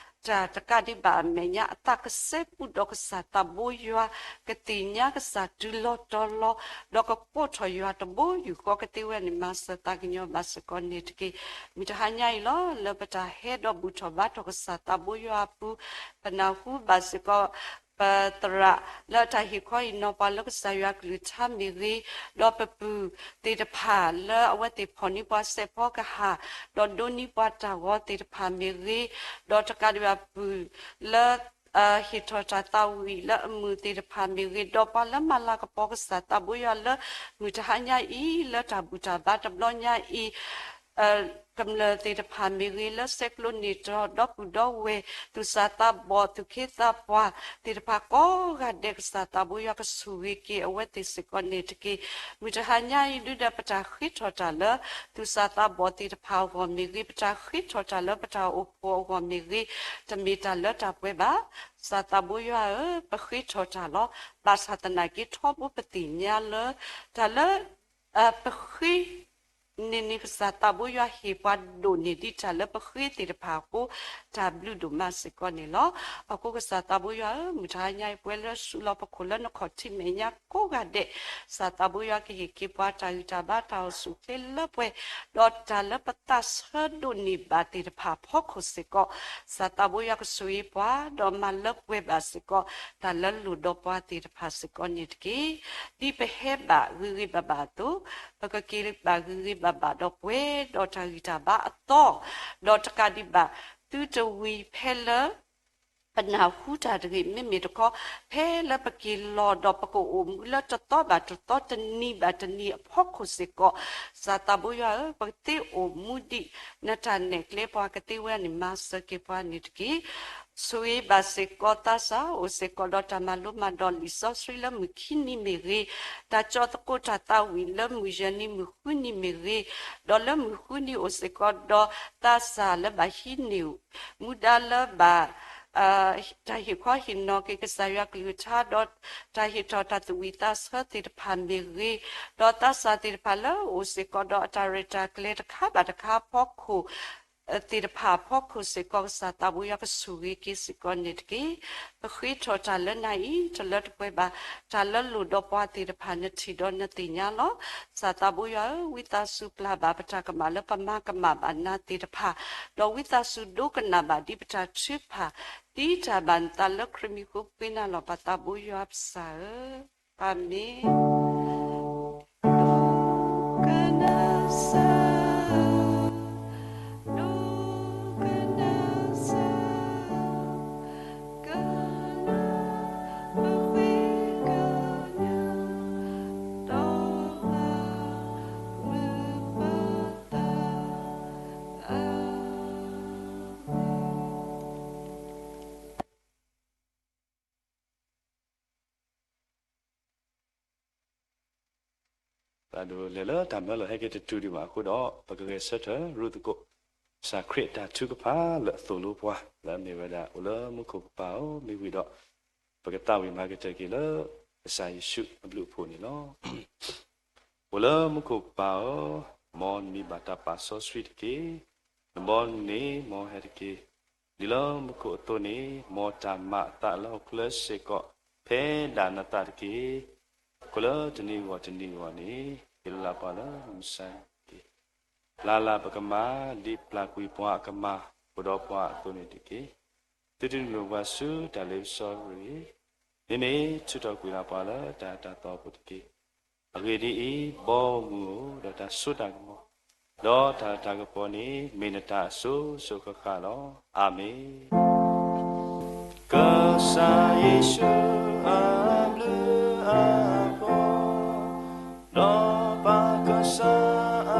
တၢ်တကးဒံးဘၣ်အမဲာ်ညါ အသးကစဲဘူးဒီးကစၢ်သးဘိယွၤ, ကသ့ၣ်ညါကစၢ်တုၤလီၤတီၤလီၤ, ဒီးကကိးထီၣ်ယွၤတဘိယူၢ်ဃီ ကသ့ဝဲန့ၣ် မၤစၢၤသးကညီၤဘၣ်စ့ၢ်ကီးန့ၣ်တက့ၢ်. မုၢ်တဟါညါအံၤလီၤ လၢပတၢ်ဟဲဒီးဘူၣ်ထီၣ်ဘါထီၣ်ကစၢ်သးဘိယွၤအပူၤ ပနၢ်ဟူဘၣ်စ့ၢ်ကီး ပသရၣ်လၢတၢ်ဟ့ၣ်ခီဟ့ၣ်နီၤပှၤလၢကစၢ်ယွၤကလုၢ်ကထါမ့ၢ်ဂ့ၤ, ဒီးပပုၢ်သ့ၣ်တဖၣ်လၢအဝဲသ့ၣ်ဖီၣ်န့ၢ်ပှၤစဲးဖီကဟၣ်, ဒီးဒိးန့ၢ်ပှၤတၢ်ဂီၤသ့ၣ်တဖၣ်မ့ၢ်ဂ့ၤ, ဒီးတကးဒံးဘၣ်ပုၢ်လၢ ဟ့ၣ်ထီၣ်တၢ်သးဝံၣ်လၢအမုာ်သ့ၣ်တဖၣ်မ့ၢ်ဂ့ၤ, ဒီးပှၤလၢမၤလၤကပီၤကစၢ်သးဘိယွၤလၢမုၢ်တဟါညါအံၤ လၢတၢ်ဘူၣ်တၢ်ဘါတဘျီညါအံၤ ကမျၢၢ်သ့ၣ်တဖၣ်မ့ၢ်ဂ့ၤ, လၢဆဲးကျိးန့ၢ်တၢ်ဒီပုၢ်ဒီဝဲၢ် သူၣ်စၢ်သးဘီၣ် သူၣ်က့သးပှၢ်သ့ၣ်တဖၣ်ကိးဂၤဒဲး ကစၢ်သးဘိယွၤကဆိၣ်ဂ့ၤက့ၤအဝဲသ့ၣ်စ့ၢ်ကီးန့ၣ်တက့ၢ်. မုၢ်တဟါညါအံၤ ဒုဒီးပတၢ်ဃ့ထီၣ်တၢ်လၢ သူၣ်စၢ်သးဘီၣ်သ့ၣ်တဖၣ်အဂီၢ်မ့ၢ်ဂ့ၤ, ပတၢ်ဃ့ထီၣ်တၢ်လၢပတၢ်အိၣ်ဖှိၣ်အဂီၢ်မ့ၢ်ဂ့ၤ, တမ့ၢ်တၢ်လၢတၢ်ပှဲၤဘၣ်. ကစၢ်သးဘိယွၤဧၢ, ပဃ့ထီၣ်တၢ်လီၤ. ဘၣ်ဆၣ်သနာ်က့ထီဘိပသ့ၣ်ညါလၢ တၢ်လၢ ပဃ့န့ၣ်န့ၣ် ကစၢ်သးဘိယွၤဟ့ၣ်ပှၤဒိၣ်န့ၢ်ဒံးတၢ်လၢပဃ့သ့ၣ်တဖၣ်အဃိ တၢ်ဘျုးဒိၣ်မးစ့ၢ်ကီးန့ၣ်လီၤ. အဃိကစၢ်သးဘိယွၤဧၢ, မုၢ်တဟါညါအံၤ ပဝဲလၢဆူးလီၤပခိၣ်လၢနခီၣ်ထံးမဲာ်ညါကိးဂၤဒဲး, ကစၢ်သးဘိယွၤကဟ့ၣ်က့ၤပှၤတၢ်ဂံၢ်တၢ်ဘါ တၢ်အိၣ်ဆူၣ်အိၣ်ချ့လၢပှဲၤ, ဒီးတၢ်လၢပသးဆၢဒိးန့ၢ်ဘၣ်သ့ၣ်တဖၣ်အဖီခိၣ်စ့ၢ်ကီး, ကစၢ်သးဘိယွၤကဆိၣ်ဂ့ၤပှၤ ဒီးမၤလၢပှဲၤဘၣ်စ့ၢ်ကီး တၢ်လၢလိၣ်ဒီးပှၤသ့ၣ်တဖၣ်စ့ၢ်ကီးန့ၣ်တက့ၢ်. ဒ်ပဟဲဘၣ်ဂ့ၤဂ့ၤဘၣ်ဘၣ်အသိး, ပကက့ၤဘၣ်ဂ့ၤဂ့ၤဘၣ်ဘၣ်ဒီးပှဲၤဒီးတၢ်ဂံၢ်တၢ်ဘါအသီ, ဒီးတကးဒံးဘၣ် သုတဝံၤဖဲလၢ ပနၢ်ဟူတၢ်တဂ့ၤ, မ့မ့ၢ်တခီ ဖဲလၢပက့ၤလီၤဒီးပကအိၣ်မူလၢတသီဘၣ်တသီ တနံၤဘၣ်တနံၤအဖီခိၣ်စ့ၢ်ကီး, ကစၢ်သးဘိယွၤဧၢ, ပကသ့အိၣ်မူဒ်နတၢ်နဲၣ်ကျဲပှၤ ကသ့ဝဲန့ၣ် မၤစၢၤက့ၤပှၤန့ၣ်တက့ၢ်. ဆိၣ်ဂ့ၤဘၣ်စ့ၢ်ကီးသးစၢ် အိၣ်စ့ၢ်ကီးဒီးတၢ်မၤလိမၤဒိးလံာ်စီဆှံလၢမုၢ်ခံနံၤမ့ၢ်ဂ့ၤ, တၢ်ကၠီသကိးတၢ်သးဝံၣ်လၢမုၢ်ယဲၢ်နံၤမုၢ်ဃုနံၤမ့ၢ်ဂ့ၤ, ဒီးလၢမုၢ်ဃုနံၤအိၣ်စ့ၢ်ကီးဒီးသးစၢ်လၢဘၣ်ဟံးန့ၢ် မူဒါလၢဘၣ် တၢ်ဟ့ၣ်ခီဟ့ၣ်နီၤက့ၤကစၢ်ယွၤကလုၢ်ကထါ ဒီးတၢ်ဟ့ၣ်ထီၣ်တၢ်သူၣ်ဝံၣ်သးဆၢသ့ၣ်တဖၣ်မ့ၢ်ဂ့ၤ, ဒီးသးစၢ်သ့ၣ်တဖၣ်လၢအိၣ်စ့ၢ်ကီးဒီးအတၢ်ရဲၣ်တၢ်ကျဲၤတခါဘၣ်တခါအဖီခိၣ် သ့ၣ်တဖၣ်အဖီခိၣ်စ့ၢ်ကီး ကစၢ်သးဘိယွၤကဆိၣ်ဂ့ၤက့ၤစ့ၢ်ကီးန့ၣ်တက့ၢ်. ပဃ့ထီၣ်တၢ်လၢနၤအံၤ တလၢတပှဲၤဘၣ်, တၢ်လၢလိၣ်ဒီးပှၤသ့ၣ်တဖၣ် နထံၣ်ဒီးနသ့ၣ်ညါလီၤ. ကစၢ်သးဘိယွၤဧၢ, ဝံသးစူၤပျၢ်ဘၣ်ပတၢ်ကမၣ်လၢပမၤကမၣ်ဘၣ်နၤသ့ၣ်တဖၣ်, ဒီးဝံသးစူၤဒိကနၣ်ဘၣ်ဒ်ပတၢ်ထုကဖၣ် ဒ်တၢ်ဘၣ်နသးလၢခရံာ်မံၤဃိ ပဃ့နၤလီၤ ပသးဘိယွၤပစၢ်ဧၢ, အၤမ့ၣ်. ပဒိးလဲၤလၢတၢ်မၢလီၤဟဲက့ၤတတုၤဒံးဘၣ်အဃိဒီး ပကဂဲၤဆၢထၢၣ်ရူၢ်သကိး ကစၢ်ခရံာ်အတၢ်ထုကဖၣ်လၢအသိၣ်လိပှၤ လၢအမ့ၢ်ဝဲဒၣ် အိၣ်လၢမူခိၣ်ကပၤဧိၤ မ့ၢ်ဝံၤဒီး ပကသးဝံၣ်မၤကတၢၢ်က့ၤလၢ ကစၢ်ယ့ၣ်ၡူးအဘျုးအဖှိၣ်န့ၣ်လီၤ. အိၣ်လၢမူခိၣ်ကပၤဧိၤ, မ်နမံၤဘၣ်တၢ်ပာ်စီဆှံတက့ၢ်. နဘီနမုၢ်န့ၣ် မ်ဟဲတက့ၢ်. ဒ်လၢမူခိၣ်အသိးန့ၣ် မ်တၢ်မၤအသးလၢဟီၣ်ခိၣ်ချၢစ့ၢ်ကီး ဖဲဒၣ်နသးတက့ၢ်. အဃိလၢတနံၤအဂီၢ်တနံၤအဂီၢ်န့ၣ် ဟ့ၣ်လီၤလၢ်ပှၤလၢမုၢ်မဆါတက့ၢ်. လၢ်လၢ်ပကမၤ ဒ်ပျၢ်ကွံာ်ပှၤအကမၤ အိၣ်ဒီးပှၤအသိးန့ၣ်တက့ၢ်. သုတနုာ်လီၤပှၤဆူတၢ်လ့ပစီတဖၣ်တဂ့ၤ. မ့မ့ၢ်ထုးထီၣ်ကွံာ်လၢပှၤလၢတၢ်အၢတၢ်သီအပူၤတက့ၢ်. အဂ့ၢ်ဒ်အံၤ, ဘီမုၢ်ဧၢ, ဒီးတၢ်စိတၢ်ကမီၤ, ဒီးတၢ်လၤတၢ်ကပီၤန့ၣ် မ့ၢ်နတၢ်အစိၤစိၤဃၣ်ဃၣ်လီၤ. အၤမ့ၣ်. ကစၢ်ယ့ၣ်ၡူးအဘျုးအဖှိၣ်, ဒီးပၢ်ကစၢ်အ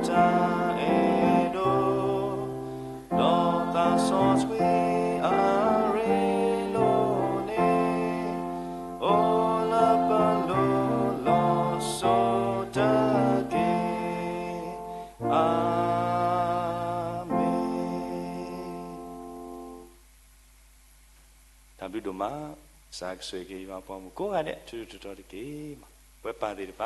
တၢ်အဲၣ်ဒိၣ်, ဒီးသးစီဆှံအရ့လိာ်န့ၣ်, အိၣ်လၢပလိၤလီၤစိၤတက့ၢ်. အၤမ့ၣ်. တၢ်ဘျုးဒိၣ်မး, ကစၢ်ကဆိၣ်ဂ့ၤက့ၤယွၤပှၤမုၣ်ကိးဂၤဒဲး ထူထူတီတီတက့ၢ်. ပဝဲပၢ်သ့ၣ်တဖၣ်